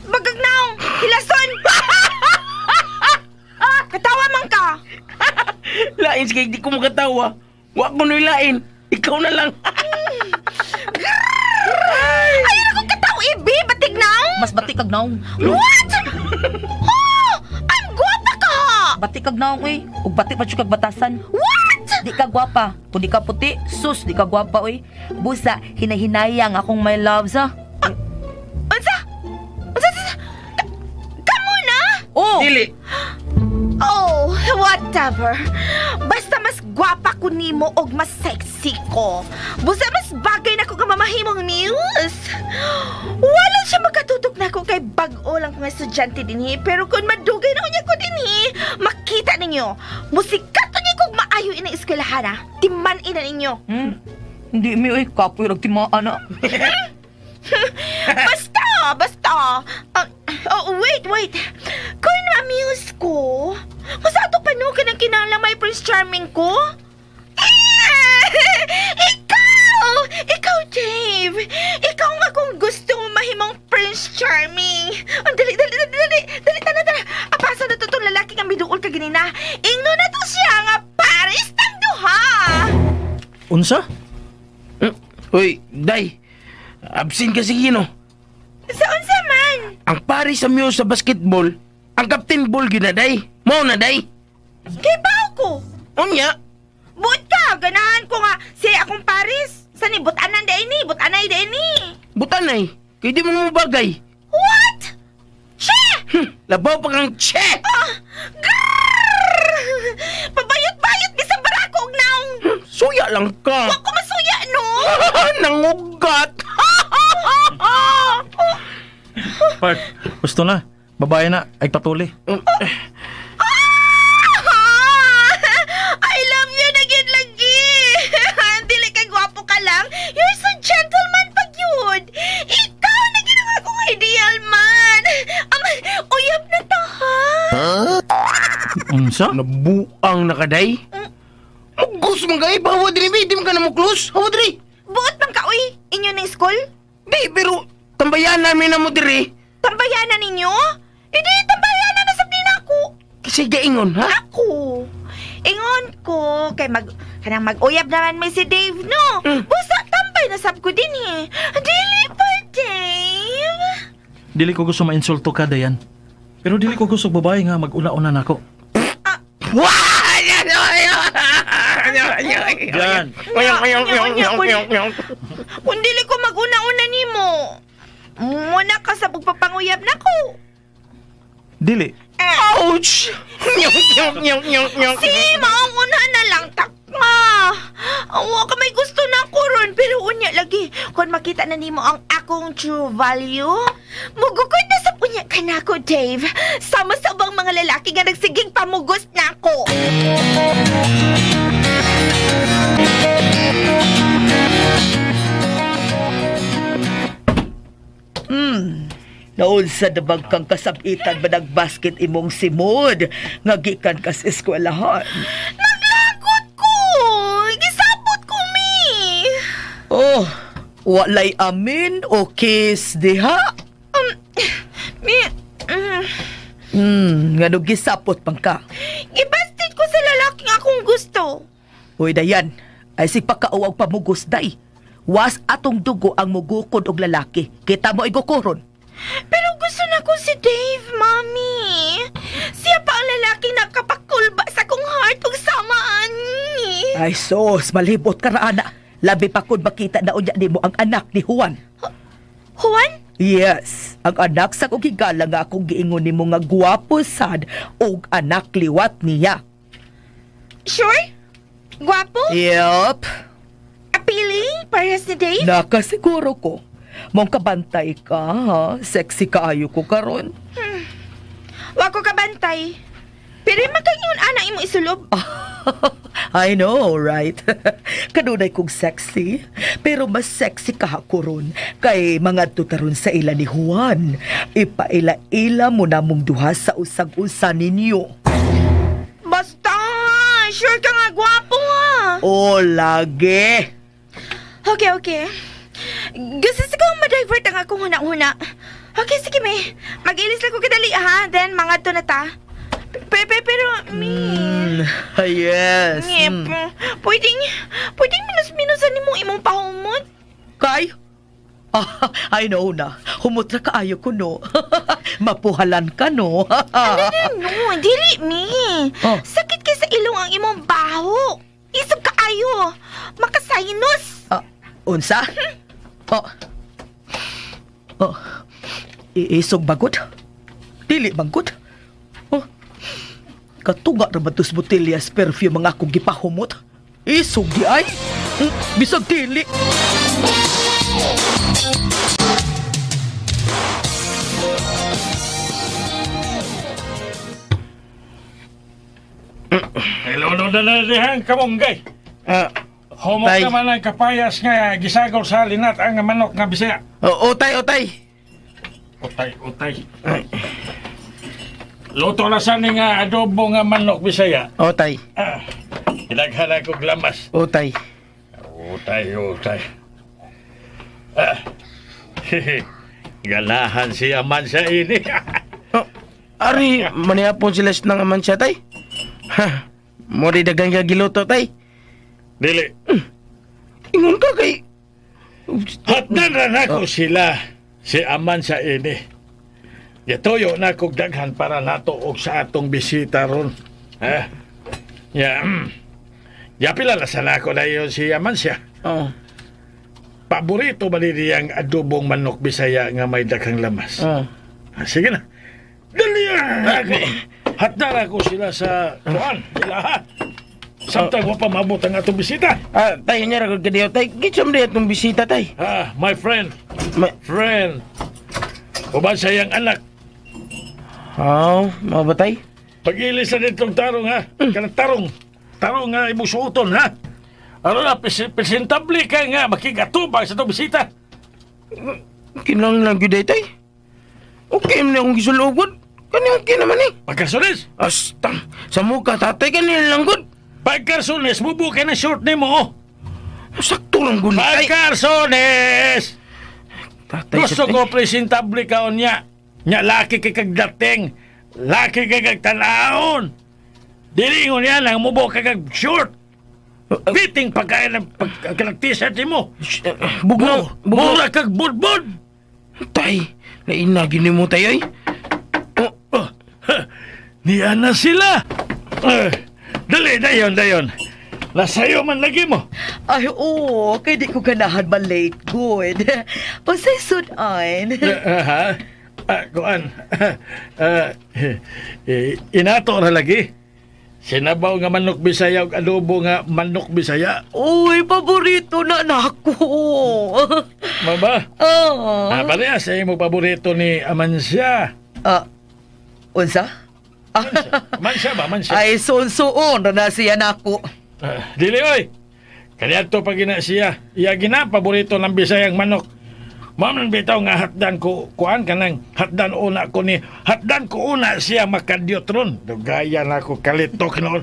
Bagag naong, hilason. Katawa man ka. Lain sige, di ko makatawa. Wa ko no'y lain. Ikaw na lang. Ayun akong kataw, ibi. Batig naong. Mas batik kag naong. What? Oh, ang gwapa ka. Batik kag naong, oy. Ug batik pa kag batasan. What? Di ka gwapa. Kung di ka puti, sus, di ka gwapa, oy. Busa, hinahinayang akong my loves, ha. Unsa? Unsa? Kamu na? Oh! Dili. Oh, whatever. Basta mas gwapa ko nimo og mas sexy ko. Busa mas bagay na ko nga mamahimong muse. Wala siya makatutok na ko kay bag-o lang kong estudyante dinhi. Pero kung madugay na niya ko dinhi, makita ninyo. Musikat niya kog maayo ina eskwelahan ha. Timan ina ninyo. Hindi mi oy, kapoy rag timaan na. Basta. Oh, wait. Kung ma-muse ko, kung sa ato pa no, kanang kinahanglan may Prince Charming ko? Ikaw! Ikaw, Dave! Ikaw nga kung gusto mo mahimong Prince Charming. Ang dali, dali. Dali, tara. Apasa na to itong lalaki nga miduol ka ganina. Ingno na to siya nga Paris tang duha! Unsa? Uy, Day. Absent ka sige, no? Sa unsa man? Ang pare sa muse sa basketball, ang captain ball gyud na, Day. Mao na, Day. Kay bao ko. Unya? Buot ka, ganahan ko nga si akong Paris. Sa ni butanan day ni, butanay day ni. Butanay? Kay di mo mo bagay. What? Che! Labaw pa kang che! Ah, grrr! Pabayot-bayot bisan barako og naong. Suya lang ka. Wa ko masuya no. Nangugat. Part, gusto na. Babae na, ay patuli. I love you na gyud lagi. Dili kay gwapo ka lang. You're so gentleman pag yun. Ikaw na gyud ang akong ideal man. Uyab na ta ha. Unsa? Nabuang na kaday? Mugos man kay bawa diri bi, di man ka na mo close. Hawa diri. Buot man ka uy, inyo ning school? Di pero tambayanan mi na mo diri. Tambayanan ninyo? Hindi, tambayanan na sa din ako. Kasi gaingon, ha? Ako. Ingon ko, kay kanang mag-uyab naman may si Dave, no? Busa, tambay na sab ko din eh. Dili pa, Dave. Dili ko gusto mainsulto ka, Dayan. Pero dili ko gusto babae nga mag-una-una nako. Yan. Kung dili ko mag-una-una nimo, muna ka sa pagpapanguyab nako. Dili. Ouch! Si, maong una na lang, takma. Awa ka may gusto na ko ron, pero unya lagi. Kung makita na nimo ang akong true value, mugukod na sa unya ka na ko, Dave. Sama sa ubang mga lalaki nga nagsiging pamugos na ako. Naunsa na bang kang kasabitan ba nagbasket imong simod nga gikan kas eskwelahan? Naglakot ko! Gisapot ko, mi! Oh, walay amin o kiss diha? Mi, Ngano gisapot pang ka? Gibasted ko sa lalaki nga akong gusto. Uy, Dayan, ay si pakauwag pamugos day. Was atong dugo ang mugukod og lalaki. Kita mo igukuron. Pero gusto na ko si Dave, Mami. Siya pa ang lalaking nakapakulba sa kong heart ug sama ani. Ay sos, malibot ka ra ana. Labi pa kun makita na unya nimo ang anak ni Juan. Juan? Yes, ang anak sa kong higala nga akong giingon nimo nga gwapo sad og anak liwat niya. Sure? Gwapo? Yup. Appealing? Parehas ni Dave? Nakasiguro ko. Mong kabantay ka, ha? Sexy kaayo ko karon. Wa ko kabantay. Pero magkaingon ana imo isulob. I know, right? Kanunay kong sexy, pero mas sexy ka ako ron. Kay mga tutaron sa ila ni Juan. Ipaila-ila mo na mong duha sa usag-usa ninyo. Basta, sure ka nga gwapo ha. Oh, lagi. Okay, okay. Gusto siguro ma-divert ang akong huna-huna. Okay, sige, me. Mag-ilis lang ko kadali, ha? Then, mga to na ta. Pero, me... Yes. Ngep. Pwedeng minus-minusan ni mong imong pahumot. Kay? Ah, I know na. Humutra ka ayo ko, no? Mapuhalan ka, no? No, dili, me. Oh. Sakit kay sa ilong ang imong baho. Isog ka ayo. Makasinus. Ah, unsa? Oh. Oh. Iisog bagod? Dili bangkod? Oh. Katunga ra ba tos botellas perfume ang akong gipahumot? Isog di ay? Bisag dili. Hello, no na dihang kamunggay. Humok Tay. naman ang kapayas nga gisagol sa linat ang manok nga Bisaya. Otay, otay. Utay, utay. Luto na sa ni nga adobo nga manok Bisaya. Otay, Ah, Hinaghala kog lamas. otay. Utay, utay. Ah, ganahan siya man sa ini. Oh, ari, manihapon sila ng aman siya, tay. Ha, mo di dagang giluto, tay. Dili. Ingon ka kay... Hatdan ra nako sila si aman sa ini. Gituyo na kog daghan para nato og sa atong bisita ron. Ha? Ya. Ya pila na sa nako dayon si aman siya. Oh, Paborito ba ni ang adobong manok Bisaya nga may daghang lamas? oh. Ah, sige na. Dali ako. Hatdan ako sila sa kuan, sila ha. Samtang wa pa maabot ang atong bisita. Ah, tay, nya ra gud kadiyo, tay. Gitsam di atong bisita, tay. Ah, my friend, Ma friend. Uban sa iyang anak. Oh, mao ba, tay? Pag-ilis na ditong tarong ha. Kanang tarong. Tarong nga imong suoton ha. Ano na, presentable ka nga makigatubang sa itong bisita. Kinahanglan lang gyud ay, tay. Okay man akong gisulugod. Kani okay naman eh. Pagkarsones, Asta, sa muka tatay kani lang gud. pagkarsones, mubo ka ng short nimo oh. Sakto lang gud tay. Pagkarsones! Tatay Gusto ko presentable ka niya. Nya laki kay kagdating. Laki kay kagtanahon. Dili ko niya lang mubo ka kag short. Biting pagkain ng pag t-shirt mo. Bugnaw. Mura kag budbud. Tay, nainagin ni mo tayo eh. Oh, niya na sila. Dali, dayon. Nasayo man lagi mo. Ay, oo. Kaya di ko ganahan ma-late, good. Unsay sudan? Ha? Kuan. Inato na lagi. Sinabaw nga manok Bisaya ug adobo nga manok Bisaya. Uy, paborito na nako. Maba? Oo. Parehas sa imo paborito ni Amansya. Unsa? Amansya ba? Amansya. Ay, suon-suon na siya nako. Dili oy. Kaniadto pa gina siya. Iya gina paborito ng Bisayang manok. Ma'am nang bitaw nga hatdan ko kuan kanang hatdan una ko ni hatdan ko una siya makadyot ron. Dugaya na ako kalitok noon.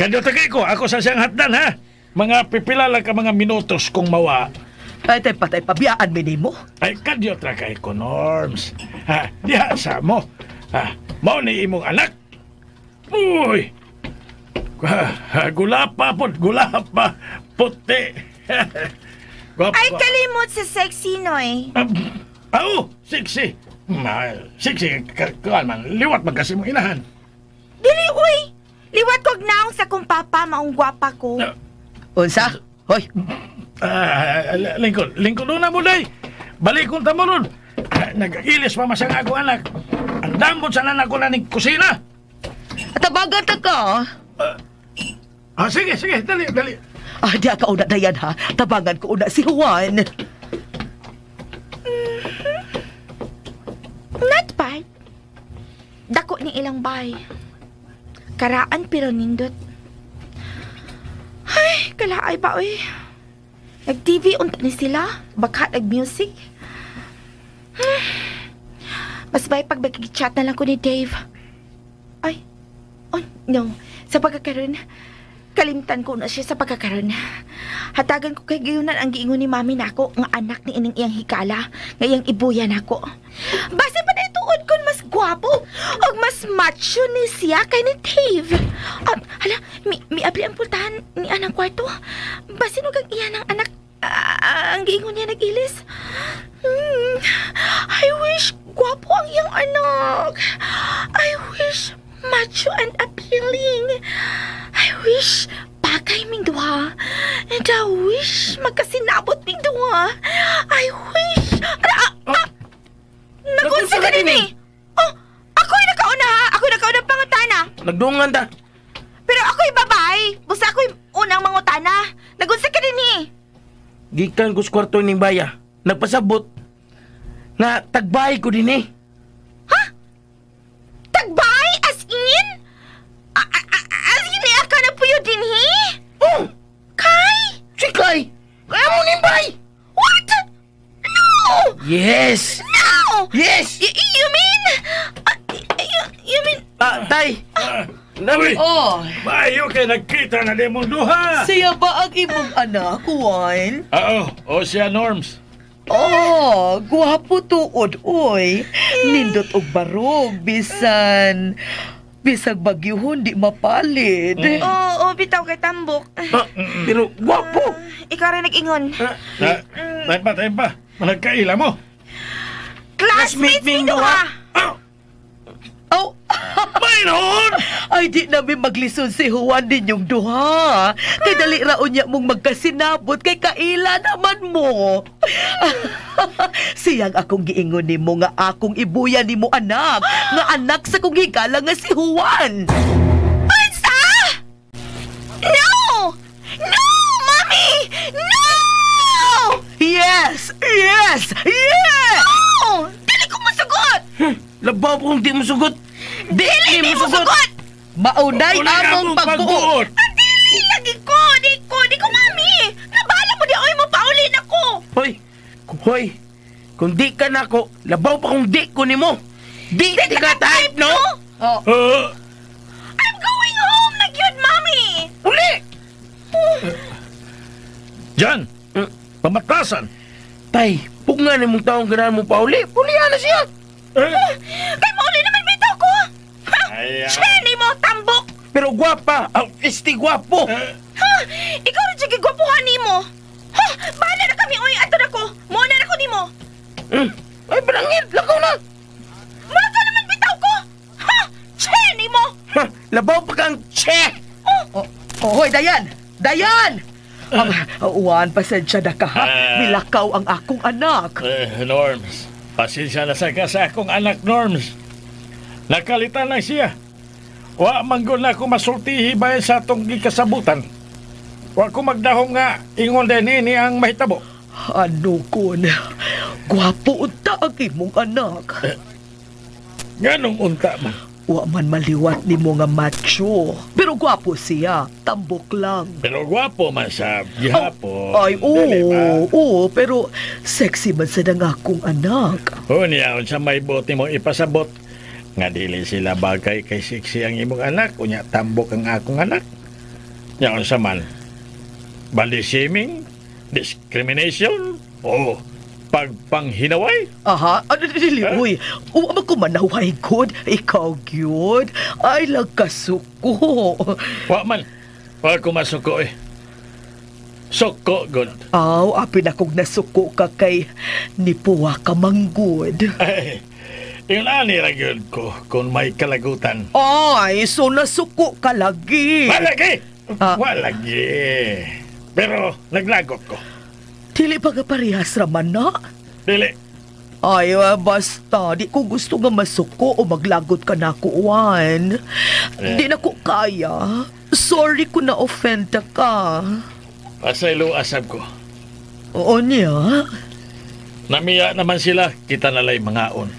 Kadyot kay ko ako sa siyang hatdan ha. Mga pipila lang ka mga minutos kong mawa. Ay tay patay pabiyaan mi nimo. Ay kadyot ra kay ko Norms. Ha, diha sa mo. Ha, mao ni imong anak. Uy. Gulapa pod, gulapa puti. Guwapo. Ay, kalimot sa sexy, Noy. Sexy. Sexy, kuan man, liwat man kasi mong inahan. Dili, uy. Liwat kog naong sa kong papa, maong gwapa ko. Unsa? Hoy. Lingkod na mo, day. Balikon ta mo ron. Nag-ilis pa masang ako, anak. Ang dambot sa nanak ko na ning kusina. Tabagan ta ka. Sige, dali. Di ka una dayan ha. Tabangan ko una si Juan. Not bad. Dako ni ilang bay. Karaan pero nindot. Ay, kalaay ba oy. Nag-TV unta ni sila. Baka nag-music. Mas bay pag chat na lang ko ni Dave. Ay, oh no. Sa pagkakaroon, kalimtan ko na siya sa pagkakaroon. Hatagan ko kay gayunan ang giingon ni mami nako nga anak ni ining iyang hikala, nga iyang ibuya nako. Base pa na ituod kon mas gwapo og mas macho ni siya kay ni Dave. Hala, miabli ang pultahan ni anang kwarto. Base no kang iya ng anak ang giingon niya nag-ilis. I wish gwapo ang iyang anak. I wish macho and appealing. I wish bagay ming duha. And I wish magkasinabot ming duha. I wish... Nagunsa ka din eh! Oh, ako'y nakauna ha! Ako'y nakauna pangutana! Nagdungan ta! Pero ako'y babae! Busa ako'y unang mangutana! Nagunsa ka din eh! Gikan ko sa kwarto ning baya. Nagpasabot na tagbay ko din eh. Ha? Tagbay? As in? As in eh, ka na puyo din eh? Oh! Kay? Si Kay! Kaya mo ning bay! What? No! Yes! No! Yes! You mean? You mean? Tay! Uy! Oh. Maayo kay nagkita na di mong duha! Siya ba ang imong anak, Juan? Oo, o siya, Norms. Oh, gwapo tuod, oy. Nindot og barog, bisan... Bisag bagyuhon, di mapalid. Oo, bitaw kay tambok. Pero gwapo! Ikaw rin nag-ingon. Tayo pa. Managkaila mo. Classmates ni duha! Oh! Mayroon! Ay, di namin maglisod si Juan ninyong duha. Kay dali raon niya mong magkasinabot kay kaila naman mo. Siyang akong giingon nimo nga akong ibuya nimo anak, nga anak sa kong higala nga si Juan. Unsa? No! No, Mami! No! Yes! Yes! Yes! No! Dili ko musugot! Labaw po kung di mo sugot! Dili mo sugot! Maunay among pagbuot! Dili lagi ko! Di ko, Mami! Nabala mo di oy mo paulin ako! Hoy! Hoy! Kung di ka na ako, labaw pa kung di ko nimo! Di ka type, no? Oh. I'm going home na gyud, Mami! Uli! Jan! Pamatasan! Tay, pugngan ni mong taong ganahan mo pauli. Pulihan na siya! Kay mauli naman bitaw ko! Siya ni mo, tambok! Pero gwapa! Ang este gwapo! Ha? Ikaw rin siya gigwapuhan nimo. Ha! Bahala na kami, oy! Ato na ko! Muna na ko nimo! Ay, balangin! Lakaw na! Mula naman bitaw ko! Ha! Che nimo! Ha! Labaw pa kang che! Oh, oh, hoy, Dayan! Dayan! Uwan, pasensya na ka, ha? Milakaw ang akong anak. Norms, pasensya na sa ka sa akong anak, Norms. Nakalitan lang siya. Wa manggol na ako masultihi bayan sa atong gikasabutan. Wa ko magdahom nga ingon din ini ang mahitabo. Ano kun? Gwapo unta ang imong anak. Nganong unta man? Wa man maliwat nimo nga macho. Pero gwapo siya, tambok lang. Pero gwapo man siya, gihapon. Ay, oo, oo, pero sexy man sa nga akong anak. Unya, unsa may buot nimo ipasabot nga dili sila bagay kay sexy ang imong anak, unya tambok ang akong anak. Nya unsa man? Body shaming, discrimination, o pagpanghinaway? Aha, ano dili, uy. Uwa man ko manaway, good. Ikaw, gyud. Ay, lagkasuko. Wa man. Wa ko masuko, eh. Suko, good. Aw, apin akong nasuko ka kay nipuwa ka manggod. Ay, yun ani ra gyud ko kung may kalagutan. Ay, so nasuko ka lagi. Walagi! Walagi. Pero naglagot ko. Dili pa ka parehas raman na? Dili. Ay, basta. Di ko gusto nga masuko o maglagot ka na kuwan. Di na ko kaya. Sorry kung na-offend ka. Pasaylo asab ko. Oo niya. Namiya naman sila, kita nalay mangaon.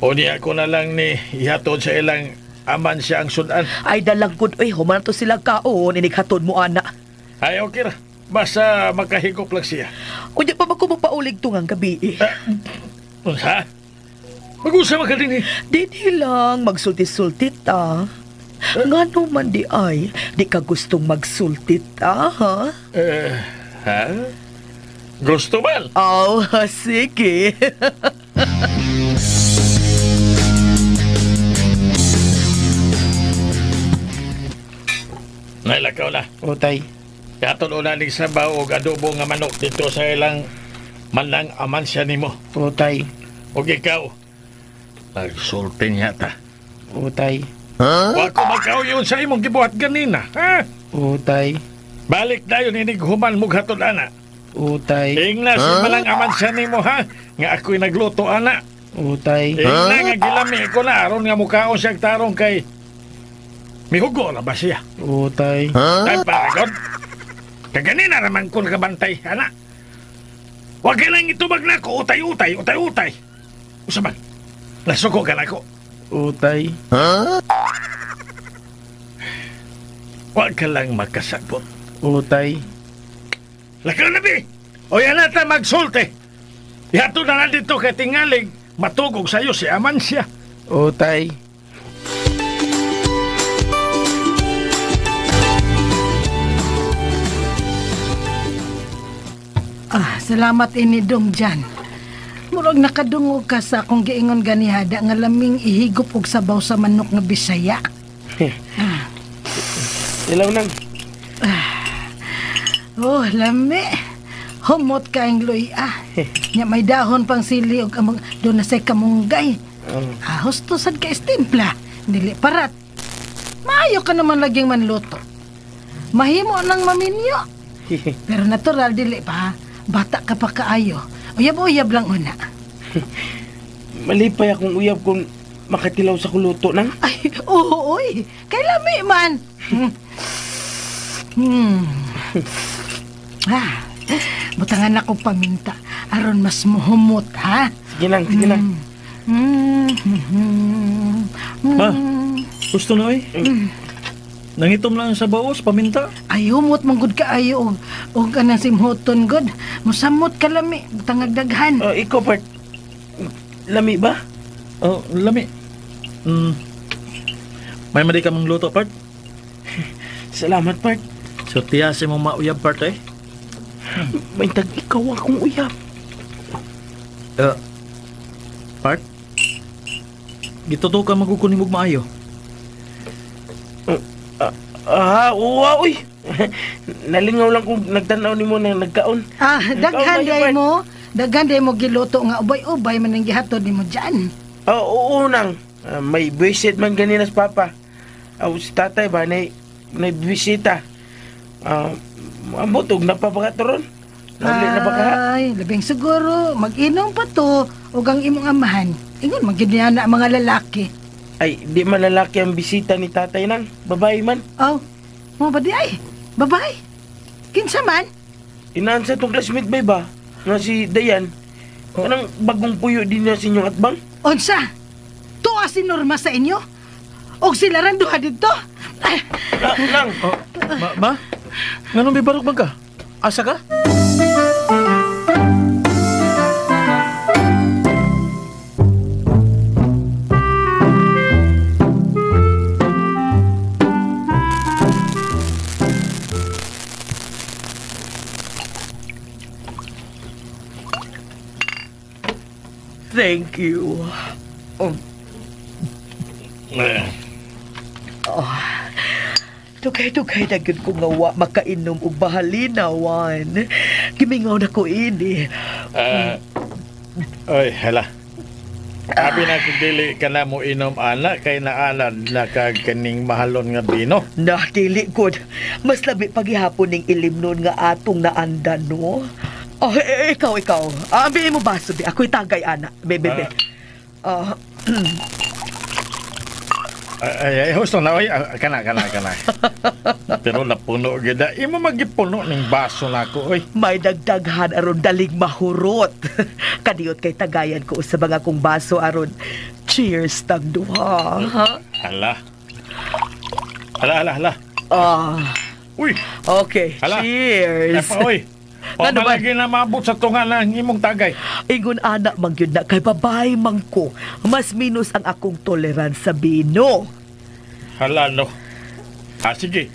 O niya ko na lang ni ihatod sa ilang aman siya ang sudan. Ay, dalangkod. Uy, human to sila kaon. Inikhatod mo, ana. Ay, okay ra. Basta makahigop lang siya. Unya pa ba ko mapaulig tungang gabi eh? Unsa? Mag-usa ka din eh. Dili lang, magsulti-sulti ta. Ngano man di ay, di ka gustong magsulti ta, ha? Ha? Gusto man? Oh, sige. Nailakaw na. Utay. Katon una ning sabaw og adobo nga manok dito sa ilang manang aman siya nimo. Utay. Og ikaw, nagsulti niya ta. Utay. Huh? Wa ko magkauyon sa imong gibuhat ganina, ha? Utay. Balik dayon inig human mong hatod ana. Utay. Ingna si malang aman siya nimo, ha? Nga ako'y nagluto ana. Utay. Ingna nga gilami ko na aron nga mukaon siyang tarong kay mihugo na ba siya? Utay. Ay, paragon. Kaganina naman ko nakabantay, ana. Huwag ka lang itubag na ako, utay-utay, utay-utay. Usa man, nasuko ka na ako. Utay. Huwag ka lang makasabot. Utay. Lakaw na, bi! O yan nata magsulte. Ihato na lang dito kay tingalig, matugog sa'yo si Amansya. Utay. Ah, salamat ini dong Jan. Murag nakadungog ka sa akong giingon ganihada nga laming ihigop og sabaw sa manok nga Bisaya. Ilaw nang. Oh, lami. Humot ka ang luya. Nya may dahon pang sili og among doon na say kamunggay. Ah, husto sad ka istimpla. Dili parat. Maayo ka naman laging manluto. Mahimo nang maminyo. Pero natural dili pa. Bata ka pa kaayo. Uyab-uyab lang una. Malipay akong uyab kung makatilaw sa kuluto nang. Ay, oo, oy. Kay lami man. Ah, butangan akong paminta aron mas muhumot, ha? Sige lang, sige lang. Ma, gusto na oy. Nangitom lang sa baos, paminta. Ay, humot man gud kaayo og anang simhoton gud. Musamot ka lami, butangag daghan. Oh, ikaw part. Lami ba? Oh, lami. May mali ka mong luto, part. Salamat, part. So, tiya si mong mauyab, part, eh. May tag ikaw akong uyab. Part? Gituto ka magukunin mong maayo. Ah, uwa, uy. Nalingaw lang kung nagtanaw ni mo na nagkaon. Ah, daghan day mo. Daghan day mo giluto nga ubay-ubay man ang gihatod nimo dyan. Oo, nang. May visit man ganina sa papa. Si tatay ba, nay bisita. Ambot, og napapakaturon. Nauli na ba ka? Ay, labing siguro, mag-inom pa to ug ang imong amahan. Ingon, magyud na ang mga lalaki. Ay, di man lalaki ang bisita ni tatay nang. Babae man. Oh, mo ba di ay? Babae? Kinsa man? Inaan sa itong classmate bay ba? Nga si Dayan. Anong bagong puyo din niya sa inyong atbang? Unsa? Tuwa si Norma sa inyo? Og sila ran duha dito? Nang! Oh, ma? Nganong bibarok man ka? Asa ka? Thank you. Oh. Dugay-dugay na gyud ko nga wa makainom og bahalinawan. Gimingaw na ko ini. Oy, hala. Abi na kung dili ka na mo inom, ana, kay naalad na kag kaning mahalon nga bino. Na, dili gud. Mas labi paghihapon ning ilim nun nga atong naandan, no? Oh, ikaw. Ambilin mo baso, be. Ako'y tagay, ana. Be. Ay, husto na, oy. Kana. Pero napuno gida. Imo magipuno ning baso na ako, oy. May dagdaghan aron daling mahurot. Kadiyot kay tagayan ko sa mga kong baso aron. Cheers, tag duha. Ha? Hala. Hala. Uy. Okay, hala. Cheers. Epa, oy. O malagi na maabot sa tunga ng imong tagay. Ingon anak man gyud na kay babae man ko. Mas minus ang akong tolerance sa bino. Hala no. Ah, sige.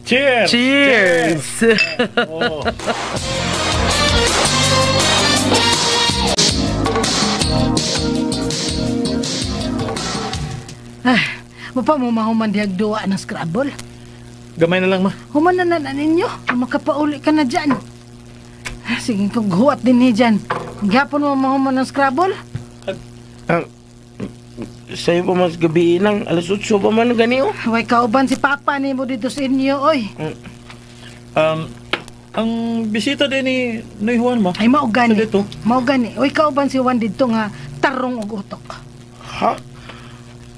Cheers! Cheers! Cheers. Oh. Ay, mapa mo mahuman dihag duwa ng Scrabble. Gamay na lang, ma. Human na na ninyo. Makapauli ka na dyan. Sige, kung huwat din ni dyan. Gapon mo mahuman ng Scrabble? Sa'yo pa mas gabi nang alas 8 pa man ganio. Way kauban si Papa ni mo dito sa inyo, oy. Ang bisita din ni Juan, ma. Ay, maugani. Maugani. Oy, kauban si Juan dito nga tarong og utok. Ha?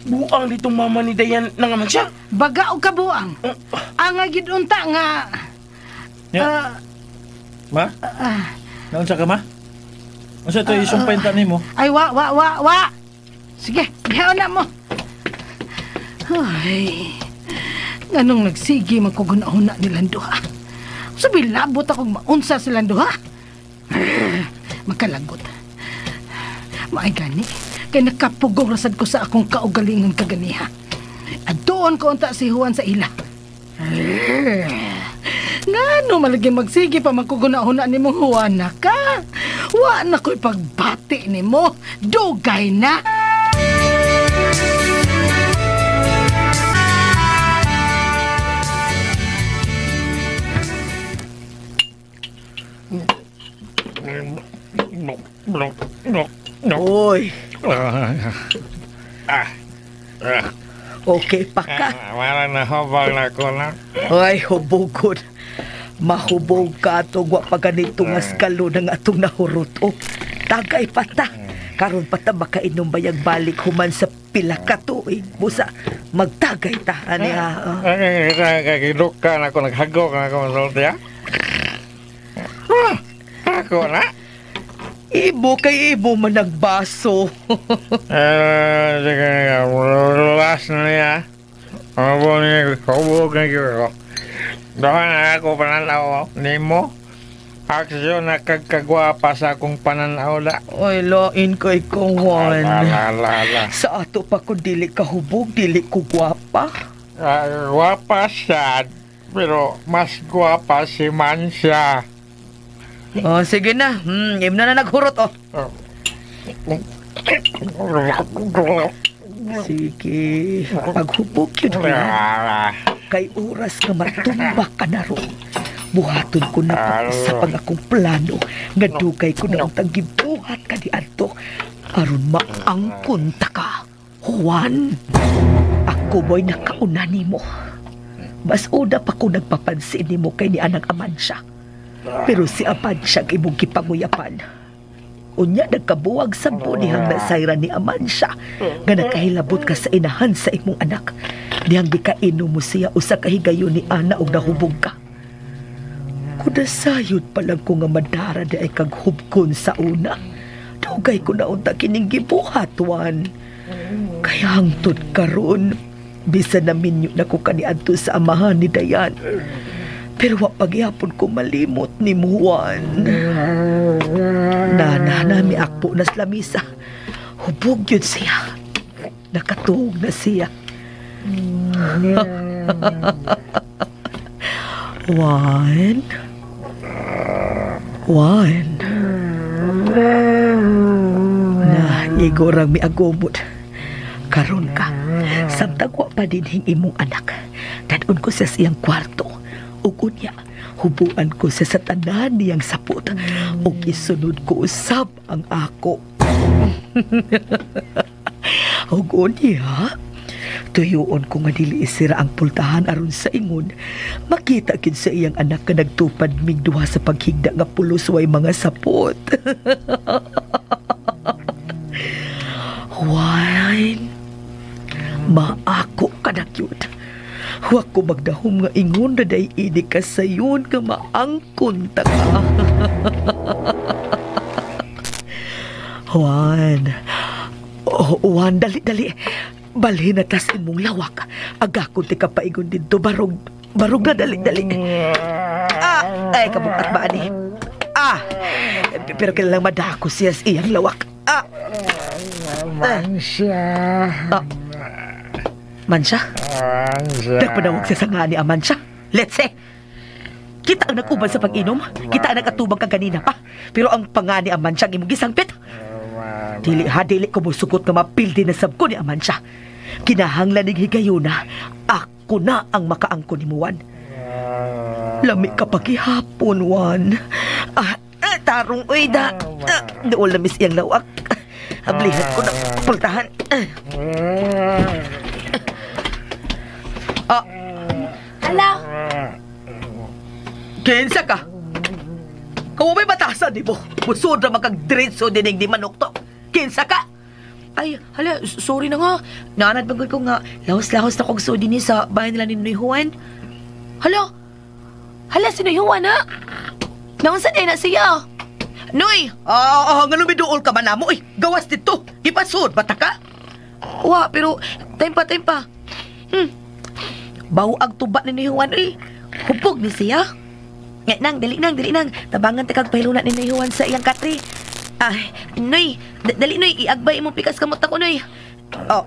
Buang ditong mama ni Dayan na nga man siya? Baga og kabuang. Ang gid unta nga... Yeah. Ma? Naunsa ka, ma? Unsa to isumpay ta nimo? Ay, wa. Sige, dihaon na mo. Ay, nganong nagsige magkugunahuna nilang duha. Sabi, labot akong maunsa silang duha. Makalagot. Maay gani, kay nakapugong rasad ko sa akong kaugalingon kaganiha. At doon ko unta si Juan sa ila. Ngano malagi magsige pa magkugunahuna ni mong Juana ka? Wa na ko'y pagbati ni mo. Dugay na! Oy. Okay pa ka. Wala na hubog na ko na. Ay, hubogod. Mahubog ka atong wa pa ganito nga skalo ng atong nahurot. Oh, tagay pa ta. Karon pa ta makainom bayag balik human sa pila ka tuig. Busa, magtagay ta. Ani ha? Kagidok ka na ako, naghagok na ako masulti ha? Ako na? Ibo kay ibo man nagbaso. Last na niya. Hubog na ko. Doon na ako pananaw nimo. Aksyon na kagkagwapa sa akong pananaw la. Ay, lain kay kong Juan. Ala. Sa ato pa kung dili ka hubog, dili ko gwapa. Gwapa siya, pero mas gwapa si Mansya. Oh, sige na. Im na naghurot, oh. Sige. Paghubog yun. Kay oras nga matumba ka na ron. Buhaton ko na pag-isa pang akong plano nga dugay ko na untang gibuhat ka ni Anto aron maangkon ta ka. Juan, ako mo'y nakauna nimo. Mas una pa ko nagpapansin nimo kay ni Anang Amansya. Pero si Amansya ang imong gipanguyapan. Unya nagkabuwag sa bunihang nasayra ni Amansya nga nakahilabot ka sa inahan sa imong anak. Dihang gikainom mo siya usa ka higayon ni Ana og nahubog ka. Kudasayod pa lang ko nga madara di ay kaghubkon sa una. Dugay ko na unta kining gibuhat, Juan. Kaya hangtod karon, bisan na minyo na ko kaniadto sa amahan ni Dayan. Pero wa pagyapon ko malimot ni Juan. Nana, nami akpo na sa lamisa. Hubog yun siya. Nakatuog na siya. Juan. Juan. Na, igorang miagumot. Karon ka, samtang wa pa dinhing imong anak. Dadon ko siya sa iyang kwarto. Ug unya, hubuan ko siya sa tanan niyang sapot. Ug isunod ko usab ang ako. Ug unya, tuyuon ko nga dili isira ang pultahan aron sa ingon. Makita gid sa iyang anak nga nagtupad mig duha sa paghigda nga pulos way mga sapot. Juan, maako ka na gyud. Wa ko magdahom nga ingon na day ini ka sayon nga maangkon ta ka. Juan, oh, Juan, dali, dali. Balhin na tas imong lawak. Agakon ti kapaigon dito. Barog, barog na, dali, dali. Ah, ay, kabukat ba ani? Ah, pero kailangan madako siya sa iyang lawak. Ah. Mansya. Ah. Mansya? Nagpanawag siya sa nga ni Amansya. Let's say. Kita ang nag-uban sa pag-inom. Kita ang nag-atubang kaganina pa. Pero ang panga ni Amansya ang imong gisangpit. Dili ha, dili ko musugot nga mapildi na sab ko ni Amansya. Kinahanglan ning higayuna, ako na ang makaangko ni Juan. Lami ka pagihapon, Juan. Ah, tarong uy da. Ah, dool na mis iyang lawak. Ablihan ko na pultahan. Ah. Hala. Kinsa ka? Kamu may batasan, di mo? Musod na magkagdiretso dinig di manok to. Kinsa ka? Ay, hala, sorry na nga. Naanad bagod ko nga, lahos-lahos na kong sudi ni sa bahay nila ni Noy Juan. Hala, hala, si Noy Juan, ha? Naunsa na siya? Noy! Nga lumiduol ka man na mo, eh. Gawas dito. Ipasod, bata ka? Wa, pero time pa, time pa. Bawo ang tuba ni Noy Juan, eh. Hupog ni siya. Nga, nang, dali nang, dali nang. Tabangan ta kag pahiluna ni Noy Juan sa iyang katri. Ay, Noy, dali Noy, iagbay imong pikas kamot ako, Noy. Oh,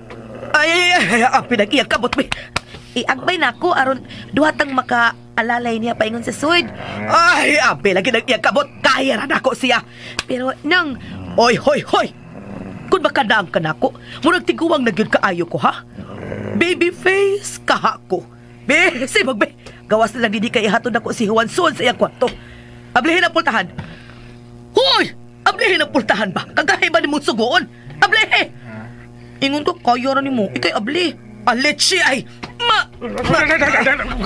ay, ay, ay, ang pinag-iyang kamot, Noy. Iagbay na ako, aron duhatang makaalalay niya paingon sa sud. Ay, ang pinag-iyang kamot, kaya ra nako siya. Pero, nang, oy, hoy, hoy, kung makadaang ka nako, murag tiguang na gyud kaayo ko, ha? Baby face, kaha ko. Be, sibag, be, gawas na lang hindi kay ihatod nako si Juan Son sa iyang kwarto. Ablihin ang pultahan. Hoy! Ablihin ang pultahan ba? Kagahi ba ni mong sugoon? Ablihin! Ingon ko, kaya ra nimo. Ikay abli. Aletsi ay! Ma!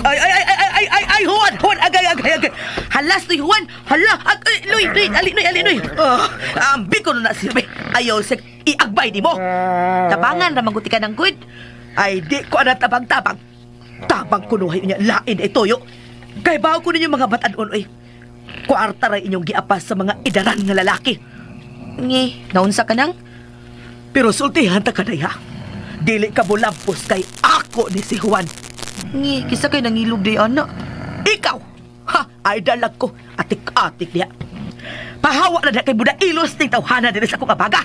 Ay, ay, ay, ay, ay, ay, ay, Juan! Juan, agay, agay, agay! Halas, Noy, Juan! Hala! Ag, ay, Noy, Noy, ali, Noy, ali, Noy! Ambi ko na silbi. Ayaw, sek, iagbay ni mo! Tabangan, ramaguti ka ng good. Ay, di ko na tabang-tabang. Tabang kunuhay niya, lain ay toyo. Kay bawo ko ninyo mga batan-on, oy. Kwarta ray inyong giapas sa mga idaran nga lalaki. Ngi, naunsa ka nang? Pero sultihan ta ka na, ha? Dili ka mulampos kay ako ni si Juan. Ngi, kisa kay nangilog di, ana. Ikaw! Ha, ay dalag ko. Atik-atik niya. Pahawa na na kay Buda ilos ning tawhana din sa akong abaga.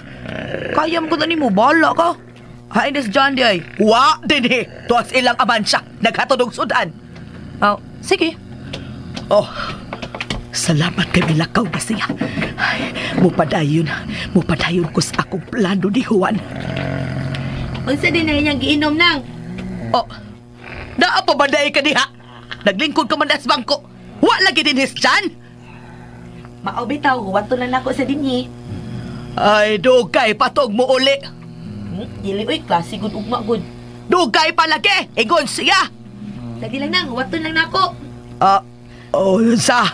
Kaya mo ko na nimo, bala ka. Hain des John di ay. Wa din eh. Tuwas ilang abansya. Naghatod og sudan. Oh, sige. Oh, salamat kay milakaw na siya. Ay, mupadayon ko sa akong plano ni Juan. Unsa din na inyang giinom nang? Oh, naa pa man dai ka diha. Naglingkod ka man sa bangko. Wa lagi din his Jan. Mao bitaw, huwato lang nako sa dinhi. Ay, dugay patog mo uli. Dili oy, klase gud ugma gud. Dugay palagi, ingon siya. Lagi lang nang, huwato lang nako. Unsa?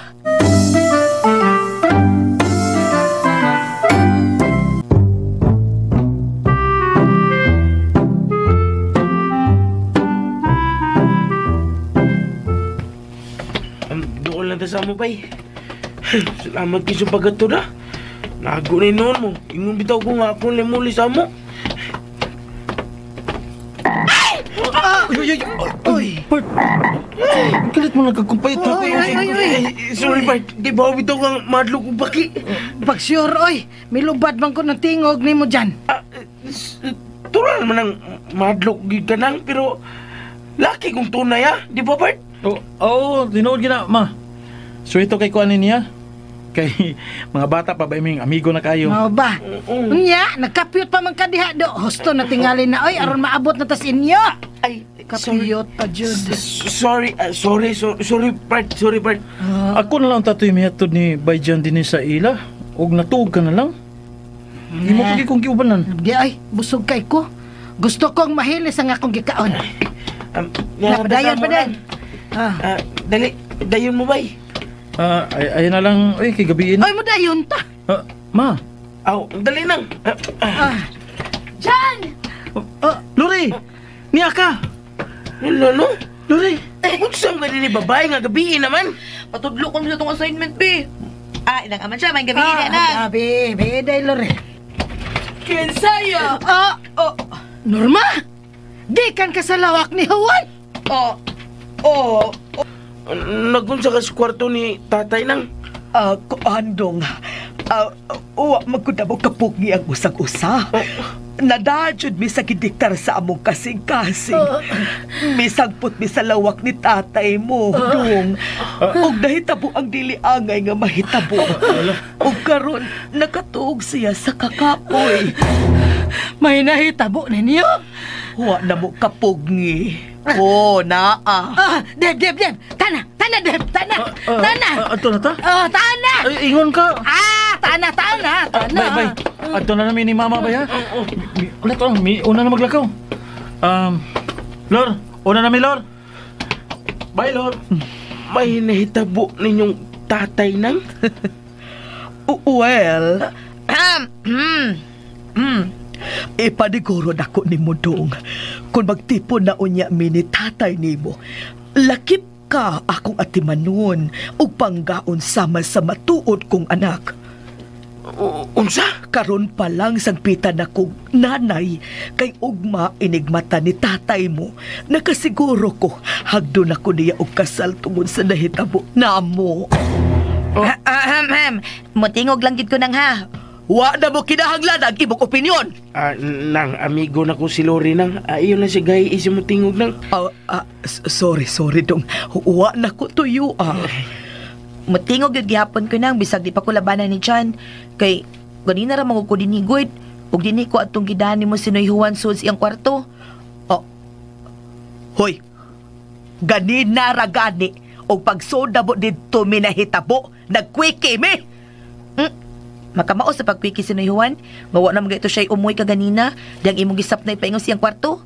Doon lang ta sa mo, bay. Salamat kayo sa pagkato na. Nago ni noon mo. Ingon bitaw ko nga akong limuli sa mo. Uy, uy, uy. Bart. Kalit mo nagkakumpayot na. Oy, oy, oy, oy. Sorry, Bart. Di ba bitaw kang madlok kong baki? Pag sure, oy, milubad man ko ng tingog ni mo dyan. Turan man ang madlok gid ka nang, pero laki kong tunay, ha? Di ba, Bart? Oo, tinuod gina, ma. So ito kay kuanin niya. Kay mga bata pa ba iming amigo na kayo? Mao ba? Unya, nagkapiyot pa man ka diha do. Husto na tingali na oy aron maabot na tas inyo. Ay, kapiyot pa jud. Sorry, sorry, sorry, Bart, sorry, Bart. Ako na lang tatoy mihatod ni Bayjan dinhi sa ila. Og natuog ka na lang. Imo pa kung giubanan. Di ay, busog kay ko. Gusto kong mahilis ang akong gikaon. Padayon, padayon. Dali, dayon mo bay. Ay, ayun na lang, ay, kay gabiin. Ay, mo dayon ta. Ma. Aw, dali nang. Jan! Lori! Niya ka! Lolo? Lori! Unsa man ni babae nga gabiin naman? Patudlo ko sa itong assignment, be. Ilang aman siya, may gabiin na na. Be, be, day, Lori. Kinsaya! Norma! Gikan ka sa lawak ni Juan! Nagunsa ka sa kwarto ni tatay nang? Andong, uwa magkudabo kapugi ang usag-usa. Nadajud mi sa gidiktar sa among kasing-kasing. Misangpot mi sa lawak ni tatay mo, dong. Ug nahitabo ang dili angay nga mahitabo. Ug karon nakatuog siya sa kakapoy. May nahitabo ninyo? Wa na mo kapugngi. Oh, naa. Deb, Deb, Deb. Tana, tana, Deb, tana. Tana. Ato na ta? Tana. Ay, ingon ka. Tana, tana, tana. Bay, bay. Ato na namin ni Mama bay, ha? Ulit, una na maglakaw. Lor, una na mi, Lor. Bye, Lor. May nahitabo ninyong tatay nang? Well, ipaniguro na ko ni mo dong. Kung magtipon na unya mi ni tatay nimo, lakip ka akong atimanon ug panggaon sama sa matuod kong anak. Unsa? Karon pa lang sangpitan akong nanay kay ugma inigmata ni tatay mo. Nakasiguro ko hagdo na ko niya og kasal tungod sa nahitabo namo. Mutingog lang gid ko nang ha. Wa na mo kinahanglan ang imong opinyon. Nang amigo na ko si Lori nang. Iyon lang si Guy isi mo tingog nang. Sorry, sorry dong. Wa na ko tuyo. Mutingog gyud gihapon ko nang bisag di pa ko labanan ni Chan. Kay ganina ra man ko dinhi gud. Ug dinhi ko atong gidahan nimo si Noy Juan sud siyang kwarto. Hoy. Ganina ra gani og pagsoda mo didto minahitabo, nagkwiki mi. Makamao sa pagkwiki si Noy Juan, nga wa na mga ito siya'y umuwi kaganina, diyang imong gisap na ipaingon siyang kwarto.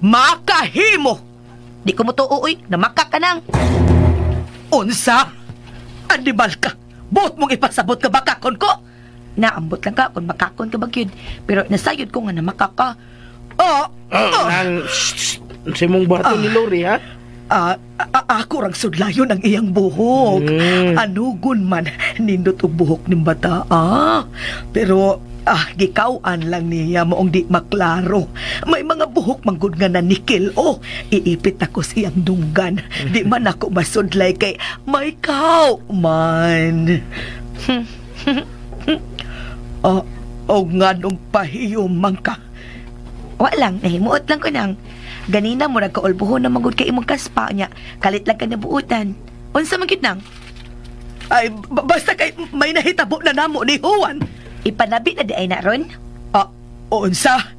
Makahimo! Di ko mo to, uy, namaka ka nang. Unsa? Animal ka! Buot mong ipasabot ka bakakon ko? Naambot lang ka kung makakon ka ba gyud. Pero nasayod ko nga namaka ka. Nang, sa imong bato ni Lori, ha? Ako rang sudlayon ang iyang buhok. Anugon man nindot og buhok ning bata. Pero gikaw-an lang niya maong di maklaro. May mga buhok manggod nga nanikil. Iipit ako sa iyang dunggan. Di man ako masudlay kay may kaw man. Og nganong pahiyom man ka? Wa lang, nahimuot lang ko nang. Ganina mo nagkaulbuhon na magud kay imong kaspa niya. Kalit lang ka na buutan. Unsa man gyud nang? Ay, basta kay may nahitabo na namo ni Juan. Ipanabi na di ay na ron? Unsa?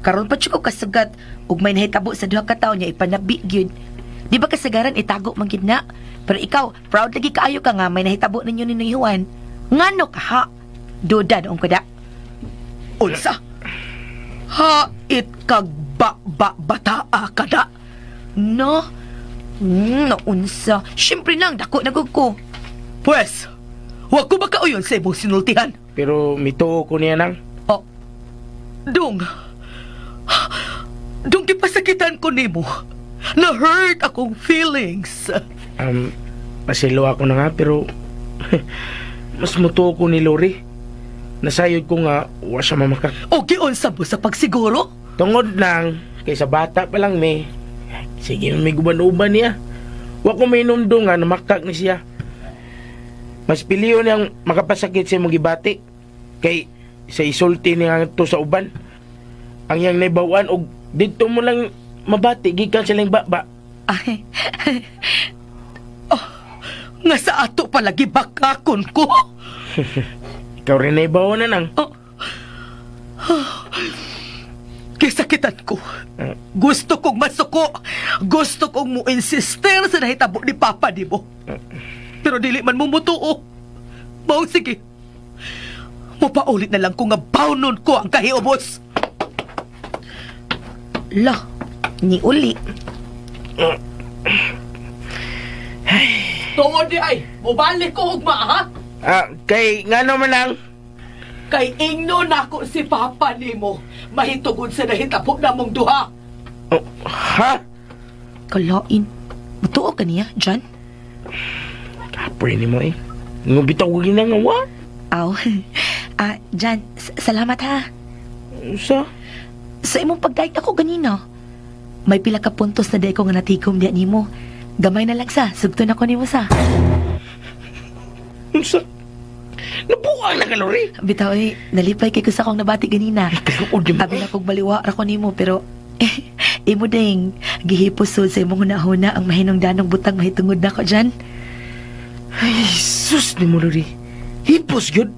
Karon pa ko kasugat ug may nahitabo sa duha ka tawo niya ipanabi gyud. Di ba kasagaran itago man gid na? Pero ikaw, proud lagi kaayo ka nga may nahitabo ninyo ni Noy Juan. Ngano ka ha? Duda noong kuda. Unsa? Hait kag ba-ba-bataa ka na? No? Naunsa. Siyempre lang, dako na gud ko. Pwes, wag ko makauyon sa imong sinultihan. Pero mituo ko niya nang. Oh, Dong. Dong gipasakitan ko nimo. Na-hurt akong feelings. Pasilo ako na nga pero mas mutuo ko ni Lori. Nasayod ko nga wa siya mamakak. O giunsa mo sa pagsiguro? Tungod lang kay sa bata pa lang may. Sige, may guban-uban niya. Wa ko may numdong nga namakak ni siya. Mas piliyon niyang makapasakit sa imong gibati kay sa isulti niya to sa uban. Ang iyang naibawan og didto mo lang mabati gikan sa iyang baba. Ay. Oh, nga sa ato palagi bakakon ko. Ikaw rin naibawan na nang. Oh. Kisakitan ko. Gusto kong masuko. Gusto kong mo-insister sa nahitabo ni Papa ni mo. Pero dili man mo mutuo. Mao sige. Mupaulit na lang ko nga bawnon ko ang kahiubos. La, ni uli. Tungod di ay, mubalik ko ugma ha? Ah, kay ngano man lang? Kay ingno nako si Papa nimo. Mahitugod sa nahitabo namong duha. Oh, ha? Kalain. Mutuo ka niya, John? Kapoy ni mo eh. Ngubitaw ko ginangawa. Aw. Ah, Jan, salamat ha. Sa? Sa imong pagdaig ako ganina. May pila ka puntos na day ko nga natikom diya nimo. Gamay na lang sa, sugton ako nimo sa. Unsa? Nabuang na ka, Lori. Bitaw eh, nalipay kay ko sa akong nabati ganina. Kaluod mo. Abi na kog baliwa ra ko nimo pero imo ding gihipos sud sa imong hunahuna ang mahinungdanong butang mahitungod nako Jan. Ay, sus ni mo, Lori. Hipos yun.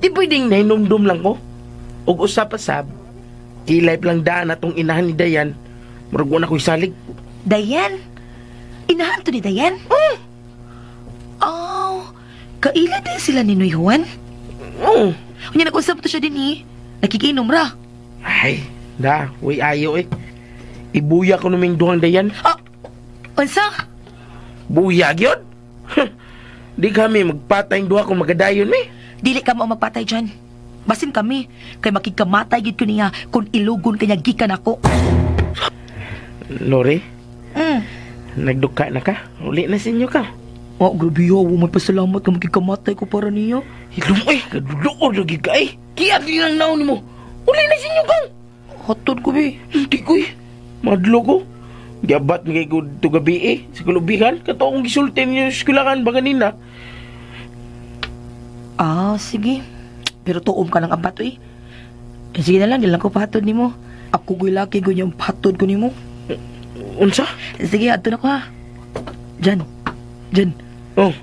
Di pwedeng nahinumdum lang ko. Og usap pasab, kilay lang daan atong inahan ni Dayan. Murag wa na ko'y salig. Dayan? Inahan to ni Dayan? Oh, kaila din sila ni Noy Juan? Oo. Unya nag-usap to siya din eh. Nakikinom ra. Ay, da, way ayo eh. Ibuya ko numing duhang Dayan. Ah, unsa? Buya gyud? Di kami magpatay duha kung magadayon eh. Dili ka mo magpatay dyan. Basin kami, kay makikamatay gid ko niya kung ilugon kanya gikan ako. Lori, nagduka na ka? Uli na sa inyo ka. Oh, grabe yo, may pasalamat ka makikamatay ko para niya. Hilong eh, kadulood lagi ka eh. Kaya di lang naon mo. Uli na sa inyo ka. Hatod ko be. Hindi ko eh. Madlo ko. Giabat ni kay ko to gabi eh. Sa kulubihan, kato akong gisulti ninyo sa eskwelahan ba kanina. Ah, sige. Pero tuom ka ng abat eh. Sige na lang, di lang ko pahatod nimo. Ako go'y laki go'y niyang pahatod ko nimo. Unsa? Sige, adto na ko ha. Jan. Jan. Oh.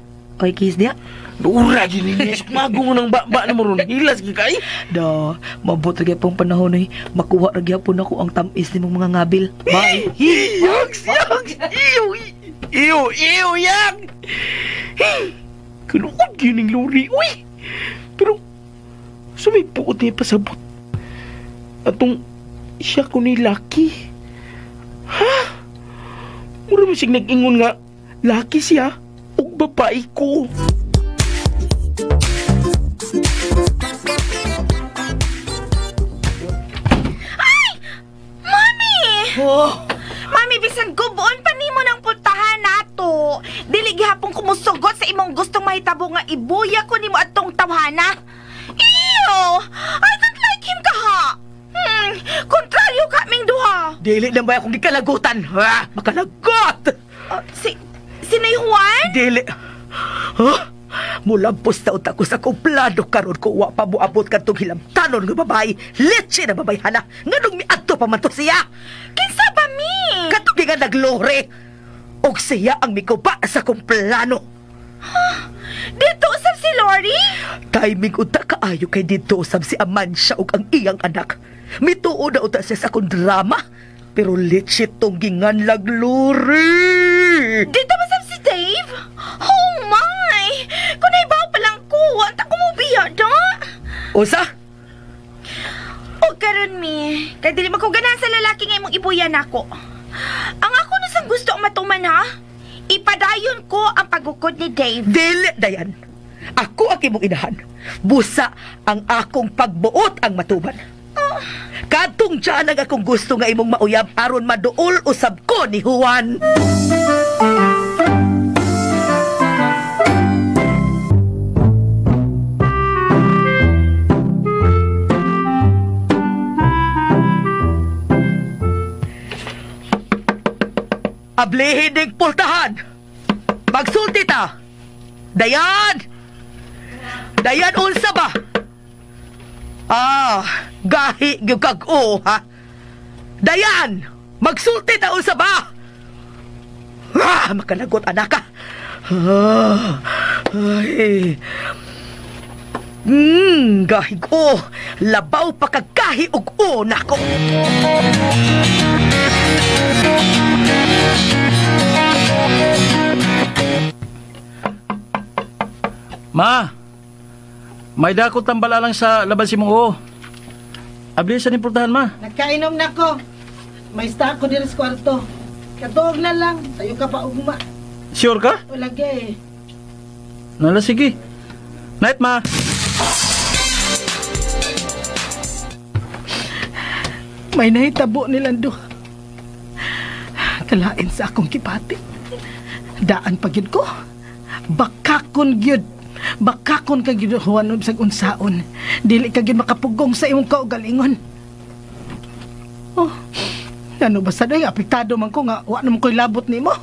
Oy, kiss diya. Dura gini niya. Mago ng ba-ba na mo ron. Hilas ka kay. Da, mabot ra gyapon panahon eh. Makuha ra gyapon ako ang tamis nimong mga ngabil. Bye. Iyok, iyok, iyo, iyo, iyo, yak. Kaluod yun ng lori, uy. Pero, sa may puot niya pasabot. Atong siya ko ni Lucky. Ha? Mura mo siyang nag-ingon nga, Lucky siya, ug babae ko. Ay! Mami! Oh. Mami, bisan guboon pa nimo ng pultahan nato. Dili gihapon kumusugot sa imong gustong mahitabo nga ibuya ko nimo atong tawhana. Ew! I don't like him kaha. Kontraryo kaming duha. Dili na ba akong gikalagutan? Ha? Makalagot! Si Nay Juan? Dili. Huh? Mulampos na utak ko sa akong plano karon ko wa pa moabot kadtong hilamtanon nga babae. Leche na babae hana. Nganong miadto pa man to siya? Kinsa ba mi? Katong nga naglore. Og siya ang mikuba sa akong plano. Huh? Dito usab si Lori? Timing unta kaayo kay dito usab si Amansya ug ang iyang anak. Mituo na unta siya sa akong drama. Pero legit tong ginganlag, Lori. Dito ba sab si Dave? Oh my! Kung naibaw pa lang ko, anta ko mo biya, da? Usa? O karon mi, kay dili man ko ganahan sa lalaki nga imong ibuyan nako. Ang ako na sang gusto ang matuman, ha? Ipadayon ko ang pagukod ni Dave. Dili, Dayan. Ako ang imong inahan. Busa ang akong pagbuot ang matuman. Kadtong dyan ang akong gusto nga imong mauyab aron maduol usab ko ni Juan. Ablihin ning pultahan. Magsulti ta. Dayan! Dayan, unsa ba? Ah, gahi gyud kag o, ha? Dayan! Magsulti ta unsa ba? Ah, makalagot anak ka. Ah, ay. Gahi ko. Labaw pa kag gahi og o nako. Ma, may dakot tambala lang sa labas si mong oo. Abli sa nimportahan, ma. Nagkainom na ko. May sta ako diri sa kwarto. Katuog na lang. Sayo ka pa ugma. Sure ka? O lagi. Nala, sige. Night, ma. May nahitabo nilang duha. Kalain sa akong kipati. Daan pa gyud ko. Bakakon gyud. Bakakon ka gyud Juan bisag unsaon. Dili ka gyud makapugong sa imong kaugalingon. Oh, ano ba sad ay apektado man ko nga wa naman ko'y labot nimo.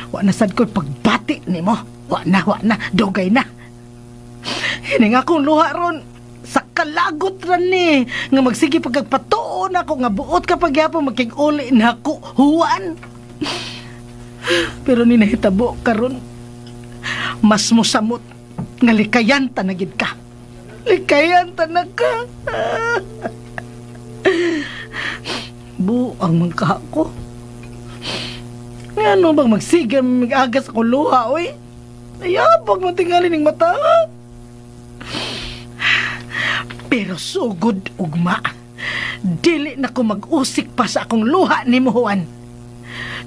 Wa na sad ko'y pagbati nimo. Wa na, dugay na. Hining akong luha ron sa kalagot ra ni nga magsige pagkagpatuon ako nga buot ka pagyapon magkig-uli na ako Juan. Pero ni nahitabo karon mas mosamot nga likayan ta na gid ka. Likayan ta na ka. Buang man ka ako. Ano bang magsiga mag-agas ako luha, oy? Ayabag man tingali ning mata. Pero sugod ugma, dili na ko mag-usik pa sa akong luha ni mo, Juan.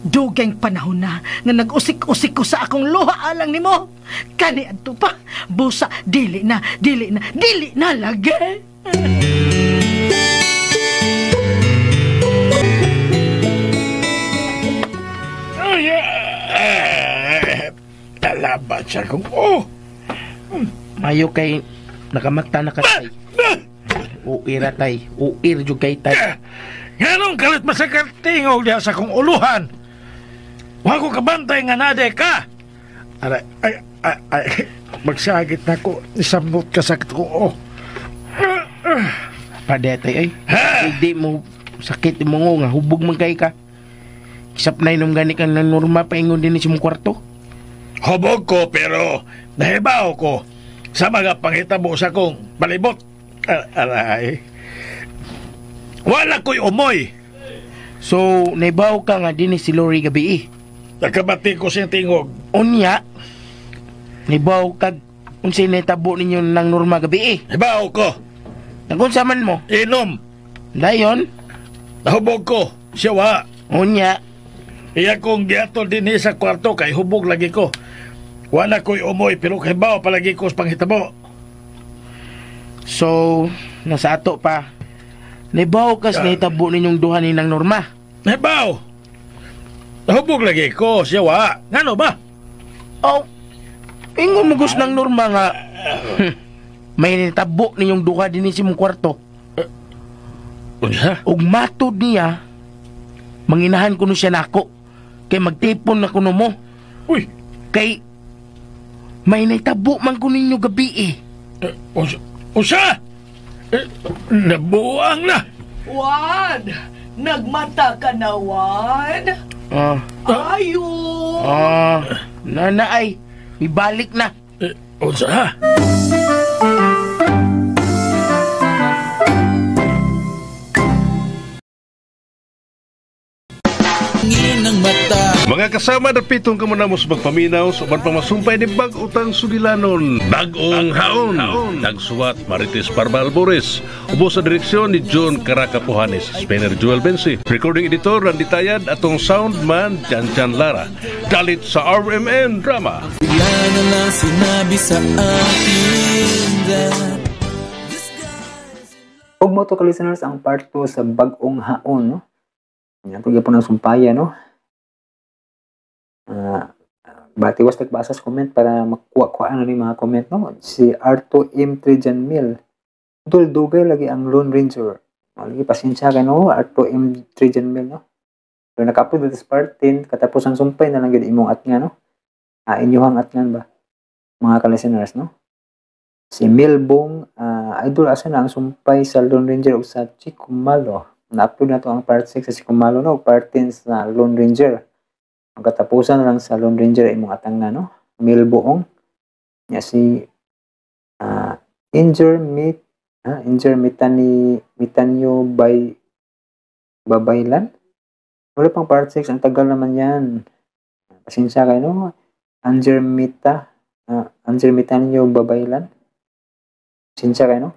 Dugay panahon na nga nag-usik-usik ko sa akong luha alang nimo. Kani adto pa, busa dili na, dili na, dili na lagi. Talabat siya kung oh. Mayo kay nakamakta na ka tay. Uira tay, uir jud kay tay. Nganong kalit masakit tingog diha sa kong uluhan? Wa ko kabantay nga nade ka. Aray, ay, ay, ay, magsagit na ko, isamot ka sakit ko. Oh. Pade tay ay. Hindi mo sakit mo nga hubog man kay ka. Isap na inom gani kang norma paingon din sa mong kwarto. Hubog ko pero nahibaw ko sa mga panghitabo sa kong palibot. Aray. Wala ko'y umoy. So, naibaw ka nga din si Lori gabi eh. Nakabati ko siyang tingog. Unya, naibaw ka unsay naitabo ninyo ng norma gabi eh. Naibaw ko. Nagunsa man mo? Inom. Dayon? Nahubog ko. Siya wa. Unya. Iya kong giatol din sa kwarto kay hubog lagi ko. Wala ko'y umoy pero kay bao palagi ko sa panghitabo. So, nasa ato pa. Naibaw kas naitabo ninyong duha ni ng norma. Naibaw! Nahubog lagi ko, siya wa. Ngano ba? Oh, ingon mo gus ng norma nga may nitabo ninyong duha din sa imong kwarto. Unsa? Ug matod niya, manginahan kuno siya nako. Kay magtipon na kuno mo. Uy! Kay may naitabo man kuno ninyo gabi eh. Unsa? Unsa? Nabuang na! Juan! Nagmata ka na, Juan! Ayo! Nana ay, ibalik na. Unsa? Mga kasama, dapitong kamo namo sa pagpaminaw sa uban pang masumpay ni bag-o tang sugilanon. Bag-ong Haon. Nagsuwat Marites Parma Albores. Ubos sa direksyon ni John Caracapuhanes. Spinner Joel Bensi. Recording editor Randy Tayad. Atong soundman Jan Jan Lara. Dalit sa RMN Drama. Bigla na lang sinabi sa akin that Ug mao to ka listeners ang part 2 sa Bag-ong Haon, no? Yan to gyapon ang sumpaya, no? Bati was nagbasa sa comment para makuha-kuha na ni mga comment, no? Si Arto M. Trijan Mil. Dul dugay lagi ang Lone Ranger. Lagi pasensya ka, no? Arto M. Trijan Mil, no? Pero naka-upload dito sa part 10, katapos ang sumpay na lang gyud imong atngan, no? Inyuhang atngan ba? Mga ka-listeners, no? Si Milbong, idol, asa na ang sumpay sa Lone Ranger ug sa Chikumalo? Na-upload na to ang part 6 sa Chikumalo, no? Part 10 sa Lone Ranger. Ang katapusan na lang sa Lone Ranger imong atanga, no? Milboong. Ya si Injur Mit Injur Mitani Mitanyo by Babaylan. Wala pang part 6, ang tagal naman yan. Pasensya kayo, no? Anjer Mita, Anjer Mitanyo Babaylan. Pasensya kayo, no?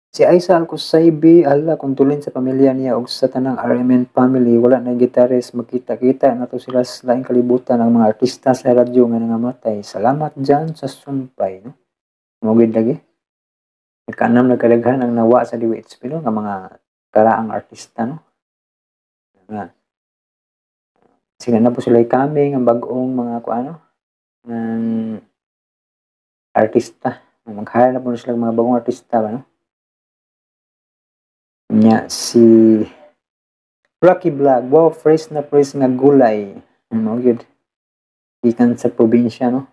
Si Aisa Alcosaibi, ala, kondolin sa pamilya niya og sa tanang RMN family, wala na gitaris, magkita-kita na to sila sa laing kalibutan ang mga artista sa radyo nga nangamatay. Salamat dyan sa sumpay, no? Mugid lagi. Nagkaanam nagkalaghan ang nawa sa DWHP, no? Nga mga karaang artista, no? Nga. Sila na po sila kami, ang bag-ong mga kuano, ng artista. Mag-hire na po na sila mga bagong artista ba, no? Nya si Rocky Vlog, wow, fresh na fresh nga gulay. Ano, good. Gikan sa probinsya, no?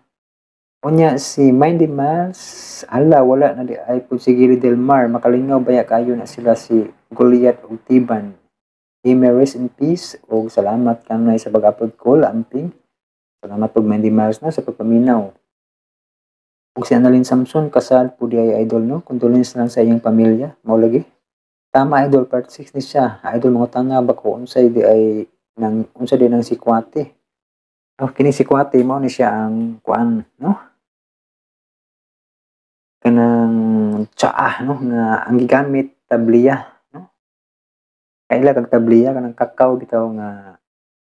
Unya si Mindy Miles, ala, wala na di ay po si Giri Del Mar, makalingaw baya kayo na sila si Goliath ug Tiban. He may rest in peace ug salamat kanunay sa pag-upload ko, lamping. Salamat po Mindy Miles, no, sa pagpaminaw. Ug si Annalyn Samson, kasal po di ay idol, no? Condolence lang sa iyang pamilya, mao lagi. Tama idol, part 6 ni siya. Idol, mga tanga ba ko unsay di ay nang unsa di nang sikwate. Oh, kini sikwate mao ni siya ang kuan, no? Kanang tsaa, no, nga ang gigamit tabliya, no? Kaila kag tabliya kanang kakao bitaw nga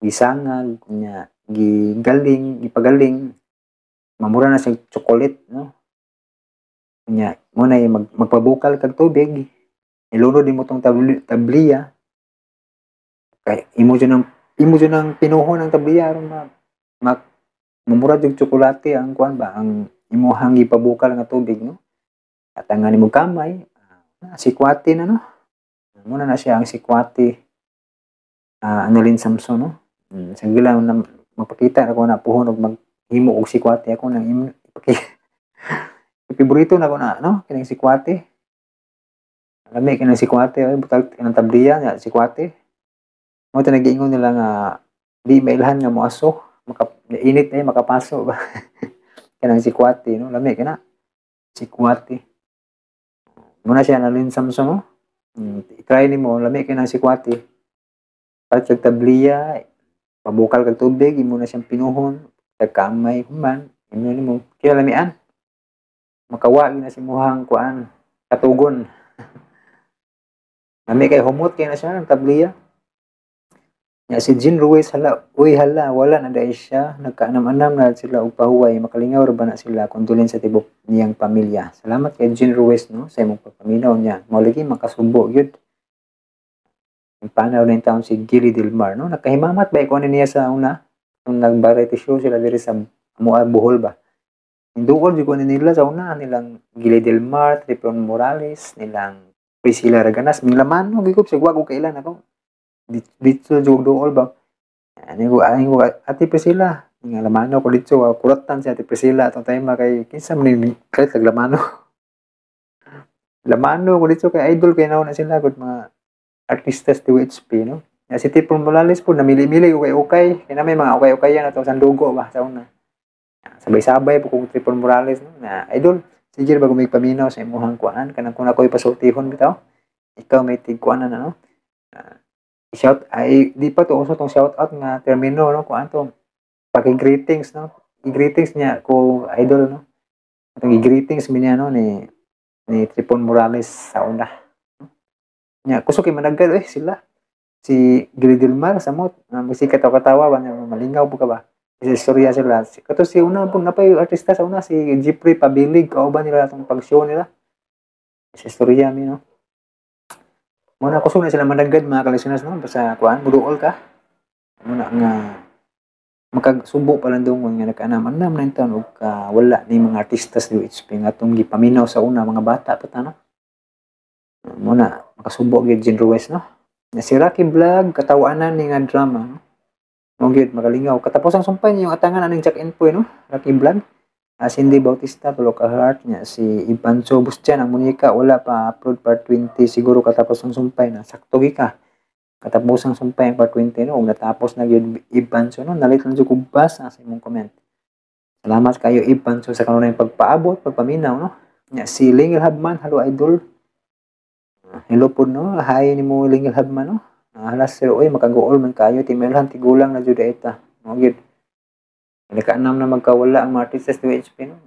gisangag nya gigaling, gipagaling mamura na sa chocolate, no? Nya mo na magpabukal kag tubig, ilunod nimo tong tabliya kay imo jud ang pinuhon ang tabliya aron ma mamura jud tsokolate ang kuan ba ang imuhang gipabukal nga tubig, no? At ang nimo kamay, sikwate na, no? Muna na siya ang sikwate, Annalyn Samson, no? Sige lang na magpakita na ko na puhon og maghimo og sikwate ako nang imo ipakita. Ipiborito na ko na, no? Kining sikwate. Lami kinang sikwate, ay butal kanang tabliya nya sikwate. Mo to nagiingon nila nga di mailhan nga moaso, maka init ay makapaso ba. Kanang sikwate, no? Lami kana. Sikwate. Muna siya Annalyn Samson, no? I-try nimo, lami kay nang sikwate. Palit kag tabliya, pabukal kag tubig, imo na siyang pinuhon, kag kamay human, imo nimo kaya lamian. Makawa gyud na si muhang kuan, katugon. Lami kay humot kay na siya ng tabliya. Ya si Jean Ruiz, hala, uy hala, wala na dahil siya, nagkaanam-anam na sila og pahuway, makalingaw ra ba na sila, condolence sa tibok niyang pamilya. Salamat kay Jean Ruiz, no, sa imong pagpaminaw niya. Mao lagi makasubo gyud. Panaw na yung taon si Gilly Del Mar, no? Nakahimamat ba ikaw niya sa una? Nung nag-variety show sila diri sa Amoa Bohol ba? Hinduol jud ko nila sa una nilang Gilly Del Mar, Tripon Morales, nilang Priscilla Raganas, ming lamano gikup sa ko kailan ako. Dito jud duol ba? Ani ko ani ko Ate Priscilla, nga lamano ko dito, kuratan si Ate Priscilla atong time kay kinsa man ni kahit lamano. Lamano ko dito kay idol kay naon na sila gud mga artistas DWHP, no? Ya, si Tipon Morales po, namili-mili ukay-ukay. Kaya may mga ukay-ukay yan ato sandugo ba sa una. Sabay-sabay po kung Tripon Morales, no? Na idol, sige ba kung may paminaw sa imuhang kuan kanang kung ako'y pasultihon bitaw. Ikaw may tigkuanan na, no? Shout ay di pa to uso tong shout out nga termino, no, kung anto paki-greetings, no, i-greetings niya ko, idol, no. Atong i-greetings mi niya, no, ni Tripon Morales sa una nya. Kusog kay managad eh sila, si Gili Delmar samot magsikat ako katawa ba, malingaw po ka ba sa istorya sila. Si, kato si una po na pa yung artista sa una, si Jeffrey Pabilig, kauban nila atong pag-show nila sa istorya mi, no. Muna kusog na sila managad, mga kalisteners, no, basta kuan muduol ka muna nga makagsubo pa lang dungon nga nag-anam-anam na taon og ka wala ni mga artista sa UHP nga atong gipaminaw sa una, mga bata pa ta, no. Muna makasubo gyud Jean Ruiz, no. Na si Rocky Vlog, katawanan ni nga drama, no. Mo gyud makalingaw katapos ang sumpay niyo atangan aning Jack Inpoy, no. Rocky Vlog. Cindy Bautista, tulo ka heart niya. Si Ivan Sobustian, ang munika, wala pa upload part 20, siguro katapos ang sumpay na. Sakto gi ka. Katapos ang sumpay ang part 20, no. Ug natapos na gyud Ivan So, no. Nalit lang jud kog basa sa imong comment. Salamat kayo, Ivan So, sa kanunay pagpaabot, pagpaminaw, no. Nya si Lingel Habman, hello idol. Hello po, no. Hi nimo, Lingel Habman, no. Halas sir, oy makaguol man kayo timelhan tigulang na jud ita. Mo gyud. Nakaanam na magkawala ang mga artista sa UHP, no.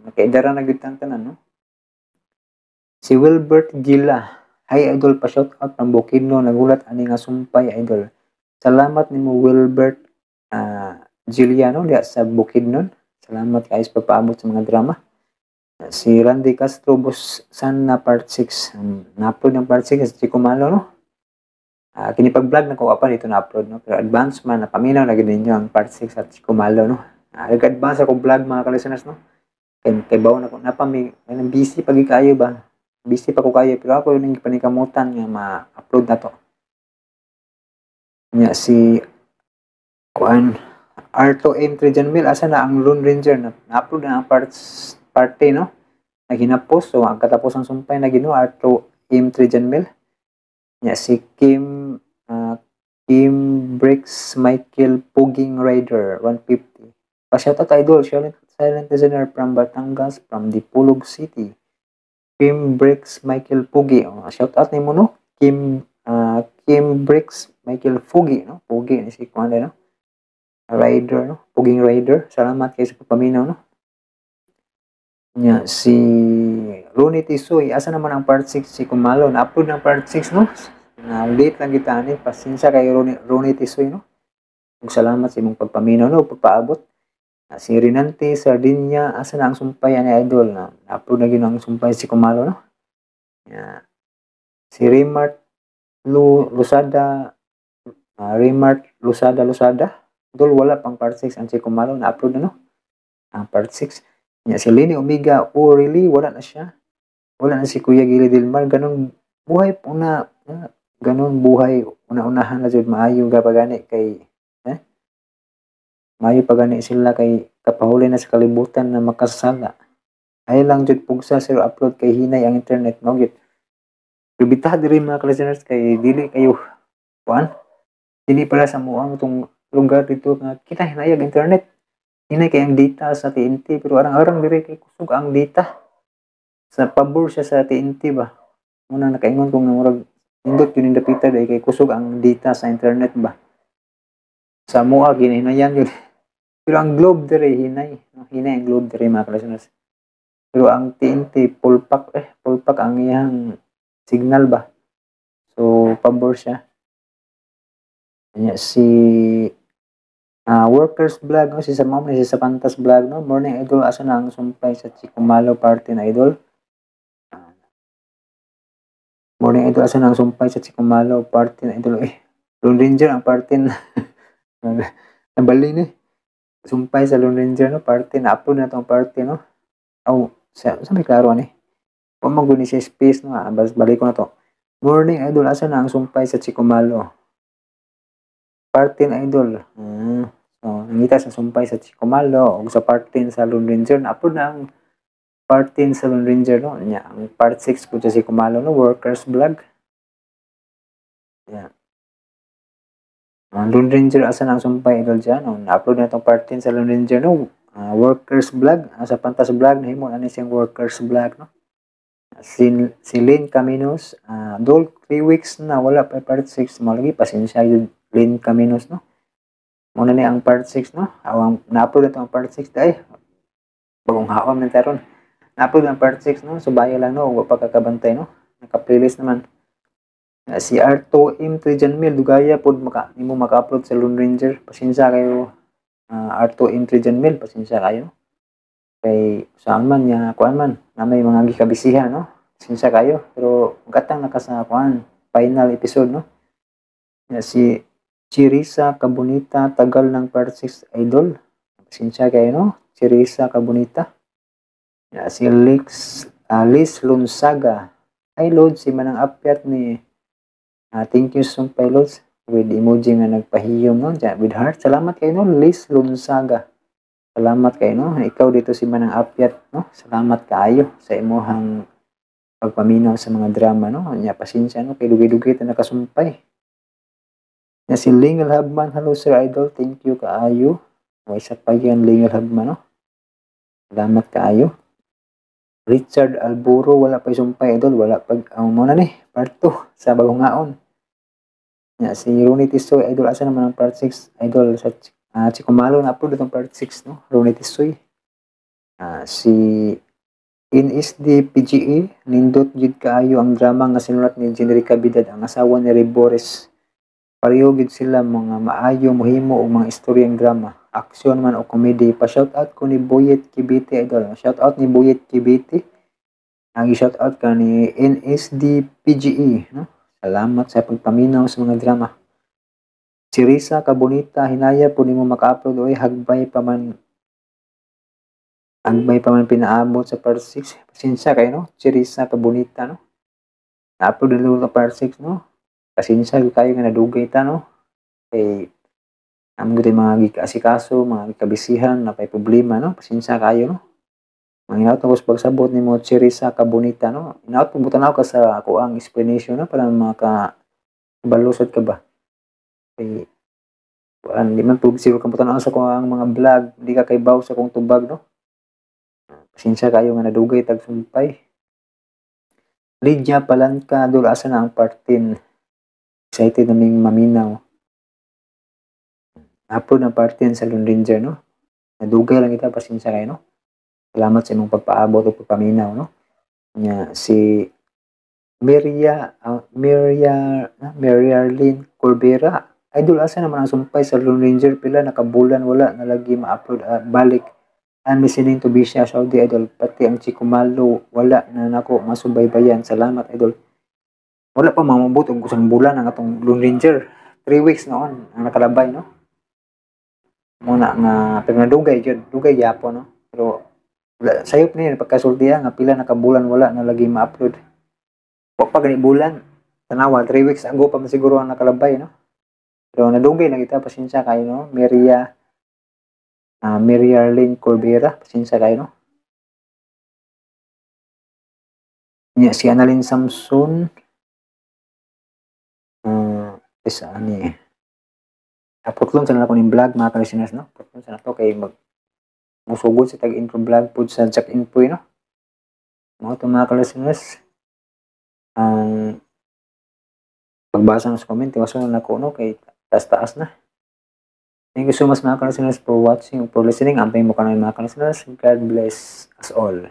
Nakaidara na gyud tanan, no. Si Wilbert Gila, hi idol, pa shout out from Bukidnon, nagulat ani nga sumpay, idol. Salamat nimo, Wilbert Giliano, diya sa Bukidnon. Salamat kayo sa pagpaabot sa mga drama. Si Randy Castro, boss, san na part 6? Na-upload ng part 6 sa Chico Malo, no? Kini pag-vlog na ko pa dito na-upload, no? Pero advance man, napaminaw na gid ninyo ang part 6 at Chico Malo, no? Nag-advance ako vlog, mga ka-listeners, no? Kay bawo na ko, napami, busy pag kayo ba? Busy pa ko kayo, pero ako yung panikamutan nga ma-upload na to. Nya si kuan Arto M3 Janmil, asa na ang Lone Ranger? Na-upload na ang part 10, no? Naghinapos, so ang katapos ang sumpay na Ginoo, Arto M3 Janmil. Nya si Kim Kim Bricks Michael Puging Rider 150. Pa-shoutout idol, silent listener from Batangas, from Dipolog City. Kim Bricks Michael Pugi. Oh, shout out nimo, no. Kim Kim Bricks Michael Fugi, no. Pugi ni si kuan, no. Rider, no. Puging Rider. Salamat kay sa pagpaminaw, no. Nya si Ronnie Tisoy, asa naman ang part 6 si Kumalo? Na-upload ng part 6, no. Na late lang kita ani. Pasensya kay Ronnie Tisoy, no. Ug salamat sa imong pagpaminaw, no, pagpaabot. Si Rinante Sardinia, asa na ang sumpay ani idol? Na na-upload na gyud ang sumpay si Kumalo, no. Ya. Si Raymart Lusada, Raymart Lusada Lusada. Idol, wala pang part 6 ang si Kumalo, na-upload na, no. Ang part 6. Ya, si Lenny Omega, oh really? Wala na siya. Wala na si Kuya Gili Delmar. Ganun buhay una, ganun buhay una-unahan na jud, maayo ga pagani kay maayo pa gani sila kay kapahuli na sa kalibutan na makasala. Ay lang jud pugsa sir upload kay hinay ang internet mo gyud. Lubita diri, mga listeners, kay dili kayo kuan. Dili para sa muang itong lugar dito nga kita hinayag internet. Hinay kay ang data sa TNT, pero arang-arang diri kay kusog ang data. Sa pabor siya sa TNT ba. Muna nakaingon kong murag nindot yun yung dapita dahil kay kusog ang data sa internet ba. Sa mua ginahinayan yun. Pero ang Globe dire hinay, no? Hinay ang Globe dire, mga listeners. Pero ang TNT pulpak pulpak ang iyang signal ba. So pabor siya. Kanya si Workers Vlog, no? Si sa mom ni si sa Pantas Vlog, no. Morning idol, asa na ang sumpay sa Chikumalo party na idol? Morning idol, asa na ang sumpay sa Chikumalo party na idol? Eh, Lone Ranger ang party na nabali ni. Sumpay sa Lone Ranger, no, party na upload na tong party, no. Oh, sa may klaro ani. Wa man guni siya space, no, balik ko na to. Morning idol, asa na ang sumpay sa Chikumalo? Party na idol. So, nangita sa sumpay sa Chikumalo ug sa part 10 sa Lone Ranger. Na-upload na ang part 10 sa Lone Ranger, no. Nya, ang part 6 po sa Chikumalo, no, Workers Vlog. Yeah. Ang Lone Ranger, asa na ang sumpay idol dyan? No, na-upload na itong part 10 sa Lone Ranger, no. Workers Vlog, sa Pantas Vlog, nahimo na ni siyang Workers Vlog, no. Si Lynn Caminos, dol 3 weeks na wala pa part 6 mo lagi, pasensya yun Lynn Caminos, no. Muna ni ang part 6, no. Awang na-upload na ang part 6 dai. Bagong haon man taron. Na-upload ang part 6, no. So bayo lang, no, wa pa kakabantay, no. Naka-playlist naman. Si R2 M Trijanmil dugaya pod maka nimo maka-upload sa Lone Ranger. Pasensya kayo, R2 M Trijanmil, pasensya kayo. Kay saan man niya kuan man na may mga gikabisihan, no. Pasensya kayo, pero gatang na ka sa kuan final episode, no. Ya, si Chirisa Kabunita, tagal ng part 6, idol. Pasensya kayo, no. Chirisa Kabunita. Ya, si Lex, Liz Lunsaga. Hi Lods, si Manang Apyat ni, thank you sumpay Lods with emoji nga nagpahiyom, no, diyan, with heart. Salamat kayo, no, Liz Lunsaga. Salamat kayo, no. Ikaw dito si Manang Apyat, no. Salamat kaayo sa imuhang pagpaminaw sa mga drama, no. Nya pasensya, no, kay dugay-dugay ta nakasumpay. Nya si Lingel Habman, hello sir idol, thank you kaayo. Way sa payan Lingel Habman, no. Salamat kaayo. Richard Alburo, wala pa sumpay idol, wala pag mo na ni part 2 sa bagong ngaon. Nya si Ronnie Tisoy, idol, asa naman ang part 6, idol? Sa Chikumalo na upload itong part 6, no, Ronnie Tisoy. Si NSD PGE, nindot jud kaayo ang drama nga sinulat ni Generica Bidad, ang asawa ni Ribores. Pareho gid sila mga maayo mohimo og mga istoryang drama, aksyon man o comedy. Pa shout out ko ni Boyet Kibite, idol. Shout out ni Boyet Kibite. Ang shout out ka ni NSD PGE, no. Salamat sa pagpaminaw sa mga drama. Si Risa Kabonita, hinaya po nimo maka-upload oy, hagbay pa man pinaabot sa part 6. Pasensya kayo, no. Si Risa Kabonita, no. Na-upload na sa part 6, no. Pasensya kayo nga nadugay ta, no. Kay amo gyud mga gikaasikaso, mga gikabisihan, na pay problema, no. Pasensya kayo, no. Manginaot ko sa pagsabot nimo si Risa Kabonita, no. Inaot po butan ako sa ako ang explanation, no, para maka balusod ka ba. Kay kuan di man po siguro ka butan sa ko ang mga vlog, di ka kay baw sa kong tubag, no. Pasensya kayo nga nadugay tag sumpay. Lydia Palanca, dul asa na ang part 10? Excited naming maminaw. Upload ang part 10 sa Lone Ranger, no. Nadugay lang kita, pasensya kayo, no. Salamat sa imong pagpaabot o pagpaminaw, no. Nya si Miria Arlene Corbera, idol, asa naman ang sumpay sa Lone Ranger? Pila nakabulan wala na lagi ma-upload, balik. I'm listening to Bisha Saudi, idol, pati ang Chikumalo wala na nako masubaybayan. Salamat, idol. Wala pa mamabot og usang bulan ang atong Lone Ranger. 3 weeks noon ang nakalabay, no. Muna nga pero nadugay jud, dugay gyapon, no. Pero sayop ni pagkasulti nga pila nakabulan wala na lagi ma-upload. Wa pa gani bulan. Tanawa 3 weeks ago pa man siguro ang nakalabay, no. Pero nadugay lang kita, pasensya kayo, no. Miria Arlene Corbera, pasensya kayo, no. Nya si Annalyn Samson, isa ani. Putlon sa na ako ning vlog mga ka-listeners, no. Putlon sa na to kay mag musugod sa tag intro vlog pud sa Jack Inpoy, no. Mga to mga ka-listeners, ang pagbasa ng comment, iwasan na nako, no, kay taas-taas na. Thank you so much mga ka-listeners for watching, for listening. Ampay mo ka na mga ka-listeners. God bless us all.